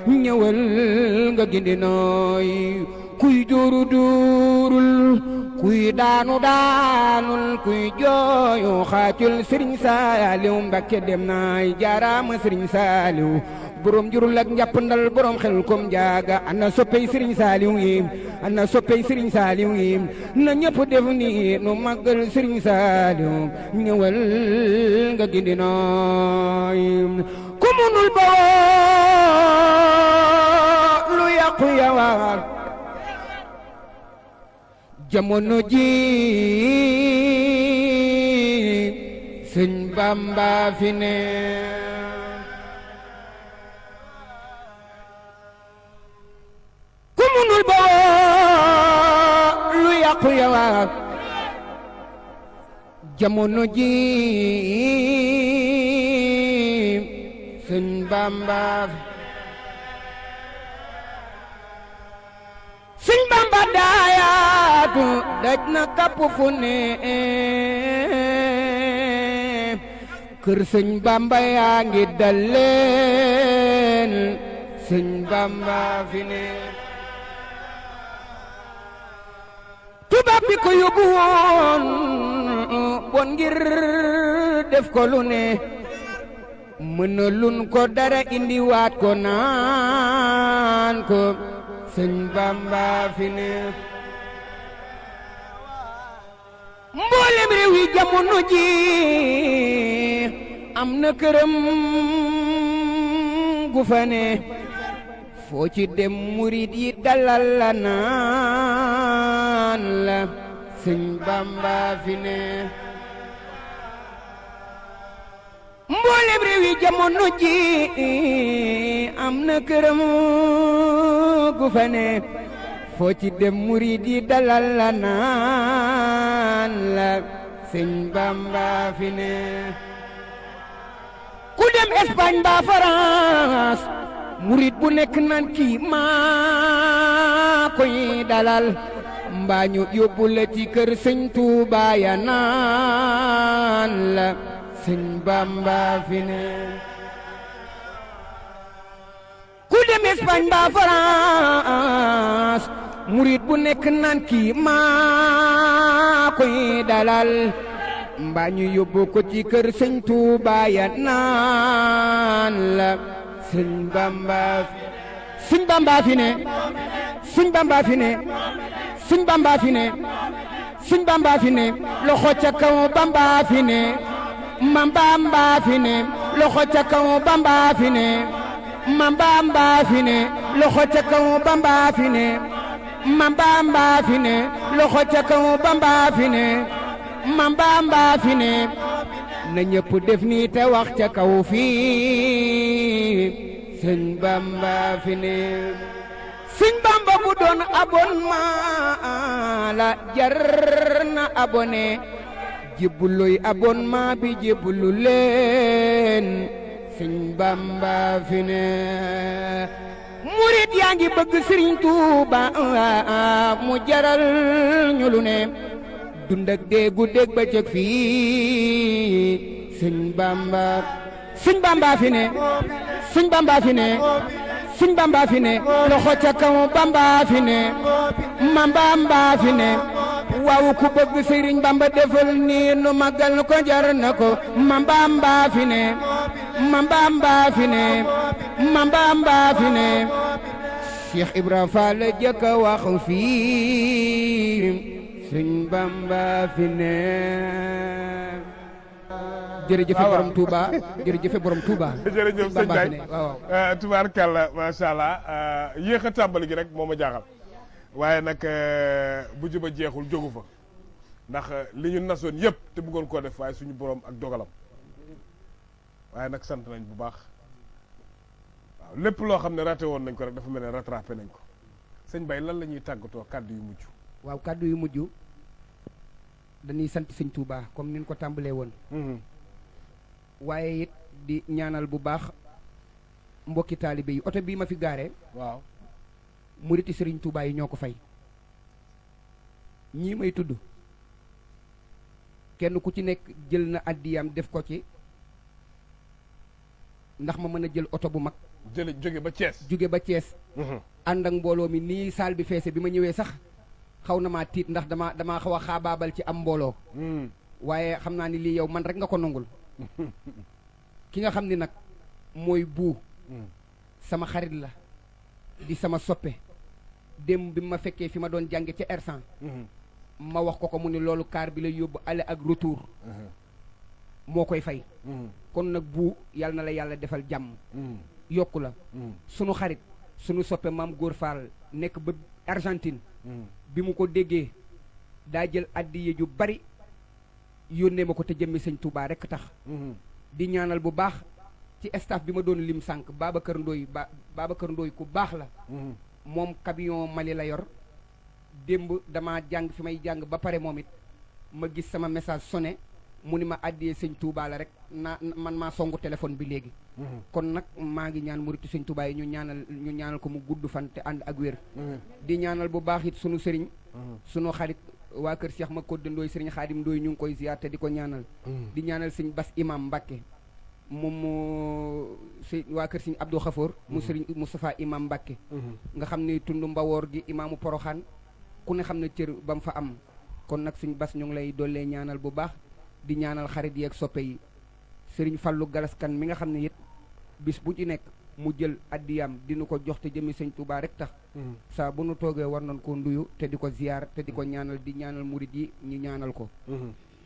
[SPEAKER 1] ñëwal nga gindi nooy kuy dóoru dóorul kuy daanu daanul kuy jooyu xaacul Sëriñ Saaliw Mbàkke dem naay jaaraama Sëriñ Saaliw borom jurul ak njàppandal borom xel kom jaaga ana soppey Sëriñ Saaliw yi ana soppey Sëriñ Saaliw yi na ñëpp def ni nu màggal Sëriñ Saaliw ñëwal nga gindi nooy ku munul bawoo lu yàqu yawaat jamono ji Sëñ Bamba fi ne ku munul bawoo lu yàqu yawaat jamono ji Sëñ Bamba Sëñ Bamba daayaatu daj na kapp fu ne kër Sëñ Bamba yaa ngi dal leen Sëñ Bamba fi ne tubaab bi ko yóbbu woon bon ngir def ko lu ne mënalun ko dara indiwaat ko naan ko Sëñ Bamba fi ne mboolem réew yi jamono ji am na këram gu fa ne foo ci dem murid yi dalal la naan la sëñ Bamba fi ne mboolem réew yi jamono ji am na këram gu fa ne foo ci dem murid yi dalal la naan la sëñ Bamba fi ne ku dem Espagne ba France murid bu nekk naan kii maa koy dalal mbaa ñu yóbbu la ci kër sëñ Tuuba ya naan la sëñ Bamba fi ne ku dem Espagne ba France murid bu nekk naan kii maa koy dalal mbaa ñu yóbbu ko ci kër sëñ Tuuba ya naan la sëñ Bamba sëñ Bamba fi ne sëñ Bamba fi ne sëñ Bamba fi ne sëñ Bamba fi ne loxo ca kaw Bamba fi ne mam Bamba fi ne loxo ca kaw Bamba fi ne mam Bamba fi ne loxo ca kaw Bamba fi ne mam Bamba fi ne loxo ca kaw Bamba fi ne mam Bamba fi ne na ñëpp def nii te wax ca kaw fii sëñ Bamba fi ne sëñ Bamba bu doon abonnement la jar na abonné jébbuluy abonnement bi jébbulu leen sëñ Bamba fi ne murit yaa ngi bëgg Sëriñ Tuuba mu jaral ñu lu ne dund ak déggu dégg ba cëg fii sëñ Bamba sëñ Bamba fi ne sëñ Bamba fi ne sëñ Bamba fi ne loxo ca kaw Bamba fi ne mam Bamba fi ne waaw ku bëgg Sëriñ Bamba defal nii nu magal ko jar na ko mam Bamba fi ne mam Bamba fi ne mam Bamba fi ne Cheikh Ibrahima Fall jëkk a wax fii sëñ Bamba fi ne jërëjëf borom Touba jërëjëf borom Touba.
[SPEAKER 2] jërëjëf sëñ Baye waaw tubaarkàlla macha allah yéex a tàmbali gi rek moo ma jaaxal waaye nag bu juba jeexul jógu fa ndax li ñu nasoon yëpp te bëggoon koo def waaye suñu borom ak dogalam waaye nag sant nañ bu baax waaw lépp loo xam ne raté woon nañ ko rek dafa mel ne rattrapé nañ ko sëñ Baye lan la ñuy tàggatoo kàddu yu mujj.
[SPEAKER 1] waaw kàddu yu mujj dañuy sant sëñ Touba comme ni ñu ko tàmbalee woon. waaye it di ñaanal bu baax mbokki taalibe yi oto bii ma fi gaare
[SPEAKER 2] waaw
[SPEAKER 1] muriti Sëriñ Touba yi ñoo ko fay ñii may tudd kenn ku ci nekk jël na addiyam def ko ci ndax ma mën a jël oto bu mag
[SPEAKER 2] jóge ba Thiès
[SPEAKER 1] ànd ak mbooloo mi nii saal bi feese bi ma ñëwee sax xaw na maa tiit ndax damaa xaw a xaabaabal ci am mbooloo waaye xam naa ni lii yow man rek nga ko nangul ki nga xam ni nag mooy buu sama xarit la di sama soppe démb bi ma fekkee fi ma doon jànge ca R100 ma wax ko mu ni loolu kaar bi lay yóbbu aller ak retour moo koy fay kon nag buu yàlla na la yàlla defal jàmm yokku la sunu xarit sunu soppe maam Góor Fall nekk ba Argentine bi mu ko déggee daa jël addiye ju bari yónnee ma ko te jëmmi sëñ Touba rek tax di ñaanal bu baax ci staff bi ma doon lim sànq Babacar Ndoy ku baax la moom camion Mali la yor démb dama jàng fi may jàng ba pare moom it ma gis sama message sonné mu ni ma addiyee sëñ Touba la rek man maa songu téléphone bi léegi kon nag maa ngi ñaan muritu sëñ Touba yi ñu ñaanal ko mu gudd fan te ànd ak wér di ñaanal bu baax it sunu sëriñ sunu xarit waa kër Cheikh ma kodde Ndooy sëriñ Xaadim Ndooy ñu ngi koy ziar te di ko ñaanal di ñaanal sëñ Bas Imam Mbàkke moom mu si waa kër sëñ Abdou Xafoor mu sëriñ Moustapha Imam Mbàkke nga xam ne tund mbawoor gi imaamu Poroxaan ku ne xam ne cër ba mu fa am kon nag sëñ Bas ñu ngi lay dollee ñaanal bu baax di ñaanal xarit yi ak soppe yi sëriñ Fallu Galaskan mi nga xam ne it bis bu ci nekk mu jël addiyam dina ko jox te jëmi sëñ Touba rek tax saa bu nu toogee war nañ ko nduyu te di ko ziyaar te di ko ñaanal di ñaanal murid yi ñu ñaanal ko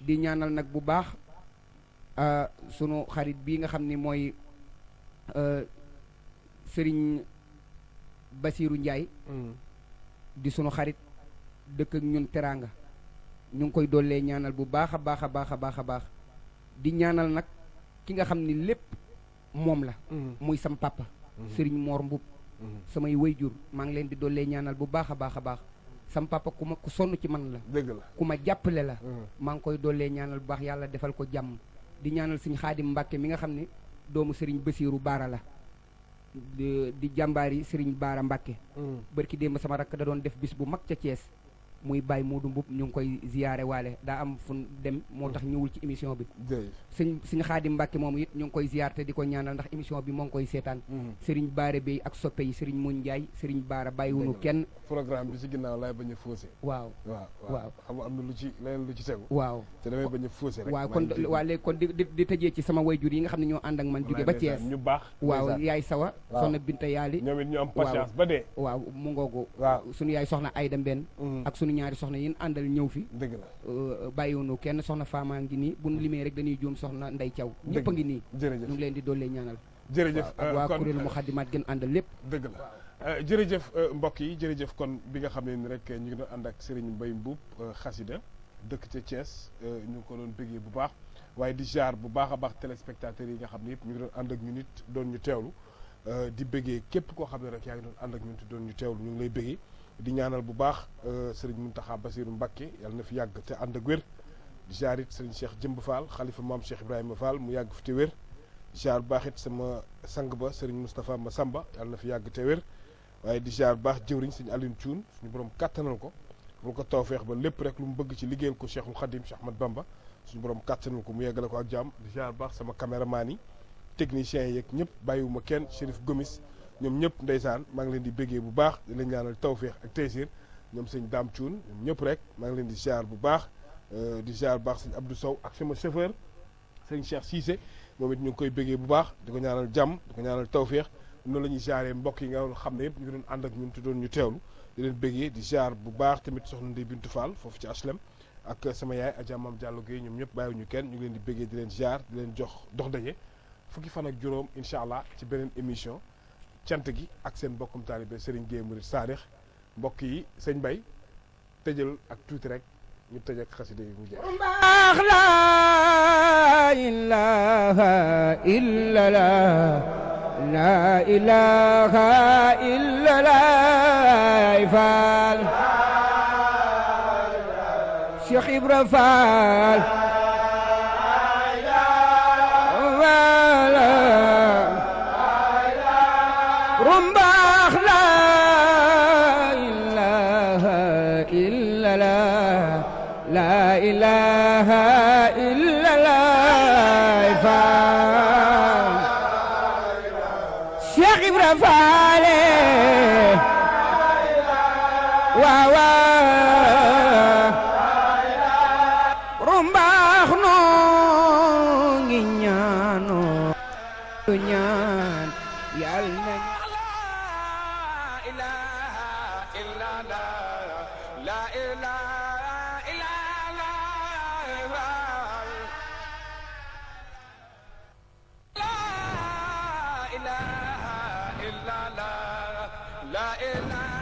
[SPEAKER 1] di ñaanal nag bu baax sunu xarit bii nga xam ni mooy sëriñ Basiiru Njaay di sunu xarit dëkk ak ñun teraanga ñu ngi koy dollee ñaanal bu baax a baax a baax a baax a baax di ñaanal nag ki nga xam ni lépp moom la muy sam papa Sëriñ Moor Mbub samay wayjur maa ngi leen di dollee ñaanal bu baax a baax a baax sam papa ku sonn ci man la
[SPEAKER 2] dëgg la
[SPEAKER 1] ku ma jàppale la maa ngi koy dollee ñaanal bu baax yàlla defal ko jàmm di ñaanal Sëriñ Xaadim Mbàkke mi nga xam ne doomu Sëriñ Basiiru Baara la di jàmbaari Sëriñ Baara Mbàkke bërki démb sama rakk da doon def bis bu mag ca Thiès muy Baye Moodu Mbub ñu ngi koy ziyaare waale daa am fu dem moo tax ñëwul ci émission bi Sëriñ Xaadim Mbàkke moom it ñu ngi koy ziyaar te di ko ñaanal ndax émission bi moo ngi koy seetaan Sëriñ Baara Bey ak soppe yi Sëriñ Mun Njaay Sëriñ Baara bàyyiwunu kenn
[SPEAKER 2] programme bi ci ginnaaw laay bañ a faussé
[SPEAKER 1] waaw
[SPEAKER 2] xam nga am na lu ci leneen lu ci tegu
[SPEAKER 1] waaw
[SPEAKER 2] te damay bañ a faussé rek
[SPEAKER 1] waaw kon waa léegi kon di tëjee ci sama wayjur yi nga xam ne ñoo ànd ak man jóge ba Thiès
[SPEAKER 2] ñu baax
[SPEAKER 1] waaw yaay Sawa soxna Binta Yaali
[SPEAKER 2] ñoom it ñu am patience ba dee
[SPEAKER 1] waaw mu ngoogu
[SPEAKER 2] waaw
[SPEAKER 1] suñu yaay soxna Ayda Mbenn ak suñu ñaari soxna yin àndal ñëw fi
[SPEAKER 2] dëgg la
[SPEAKER 1] bàyyiwunu kenn soxna Fama ngi nii bu nu limee rek dañuy juum soxna Ndey Thiaw ñëpp a ngi nii
[SPEAKER 2] jërëjëf
[SPEAKER 1] ñu ngi leen di dollee ñaanal
[SPEAKER 2] jërëjëf
[SPEAKER 1] ak waa kuréelu Muxaddamaat gën àndal lépp
[SPEAKER 2] dëgg la jërëjëf mbokk yi jërëjëf kon bi nga xam ne ni rek ñu ngi doon ànd ak Serigne Mbaye Mboup xasida dëkk ca Thiès ñu ngi ko doon bëggee bu baax waaye di jaar bu baax a baax téléspectateurs yi nga xam ne yëpp ñu ngi doon ànd ak ñu nit doon ñu teewlu di bëggee képp koo xam ne rek yaa ngi doon ànd ak ñun te doon ñu teewlu ñu ngi lay bëggee di ñaanal bu baax Serigne Mountakha Bassirou Mbacké yàlla na fi yàgg te ànd ak wér di jaar it Serigne Cheikh Jëmb Fall xalifa maam Cheikh Ibrahima Fall mu yàgg fi te wér jaar bu baax it sama sang ba Serigne Moustapha Massamba yàlla na fi yàgg te wér waaye di jaar bu baax jëwriñ Serigne Alioune Thioune suñu borom kàttanal ko bu ko tawfeex ba lépp rek lu mu bëgg ci liggéeyal ko Cheikhul Khadim Cheikh Ahmad Bamba suñu borom kàttanal ko mu yeggale ko ak jàmm di jaar bu baax sama caméraman yi techniciens yi yeeg ñëpp bàyyiwuma kenn Chérif Gomis ñoom ñëpp ndeysaan maa ngi leen di béggee bu baax di leen ñaanal tawfeex ak taysir ñoom sëñ Dame Thioune ñoom ñëpp rek maa ngi leen di jaar bu baax di jaar bu baax sëñ Abdou Sow ak sama chauffeur sëñ Cheikh Cissé moom it ñu ngi koy béggee bu baax di ko ñaanal jàmm di ko ñaanal tawfeex noonu la ñuy jaaree mbokk yi nga xam ne yëpp ñu ngi doon ànd ak ñun te doon ñu teewlu di leen béggee di jaar bu baax tamit soxna Ndeye Bintou Fall foofu ci HLM ak sama yaay Adja Mame Diallo Gueye ñoom ñëpp bàyyiwuñu kenn ñu ngi leen di béggee di leen jaar di leen jox dox daje fukki fan ak juróom incha allah ci beneen émission cant gi ak seen mbokkum taalibe Serigne Gueye Murid Sadikh mbokk yi sëñ Bay tëjal ak tuuti rek ñu tëj ak xasida yi mu jeex
[SPEAKER 1] baax la ilaha illa la ilaha illa la Faal Cheikh Ibra Faal rumbaax la ilaha illa la ilaha illa la Faal Cheikh Ibra Faal waaw rumbaax noo ngi ñaanoo ñaan yàlla
[SPEAKER 7] la ilaha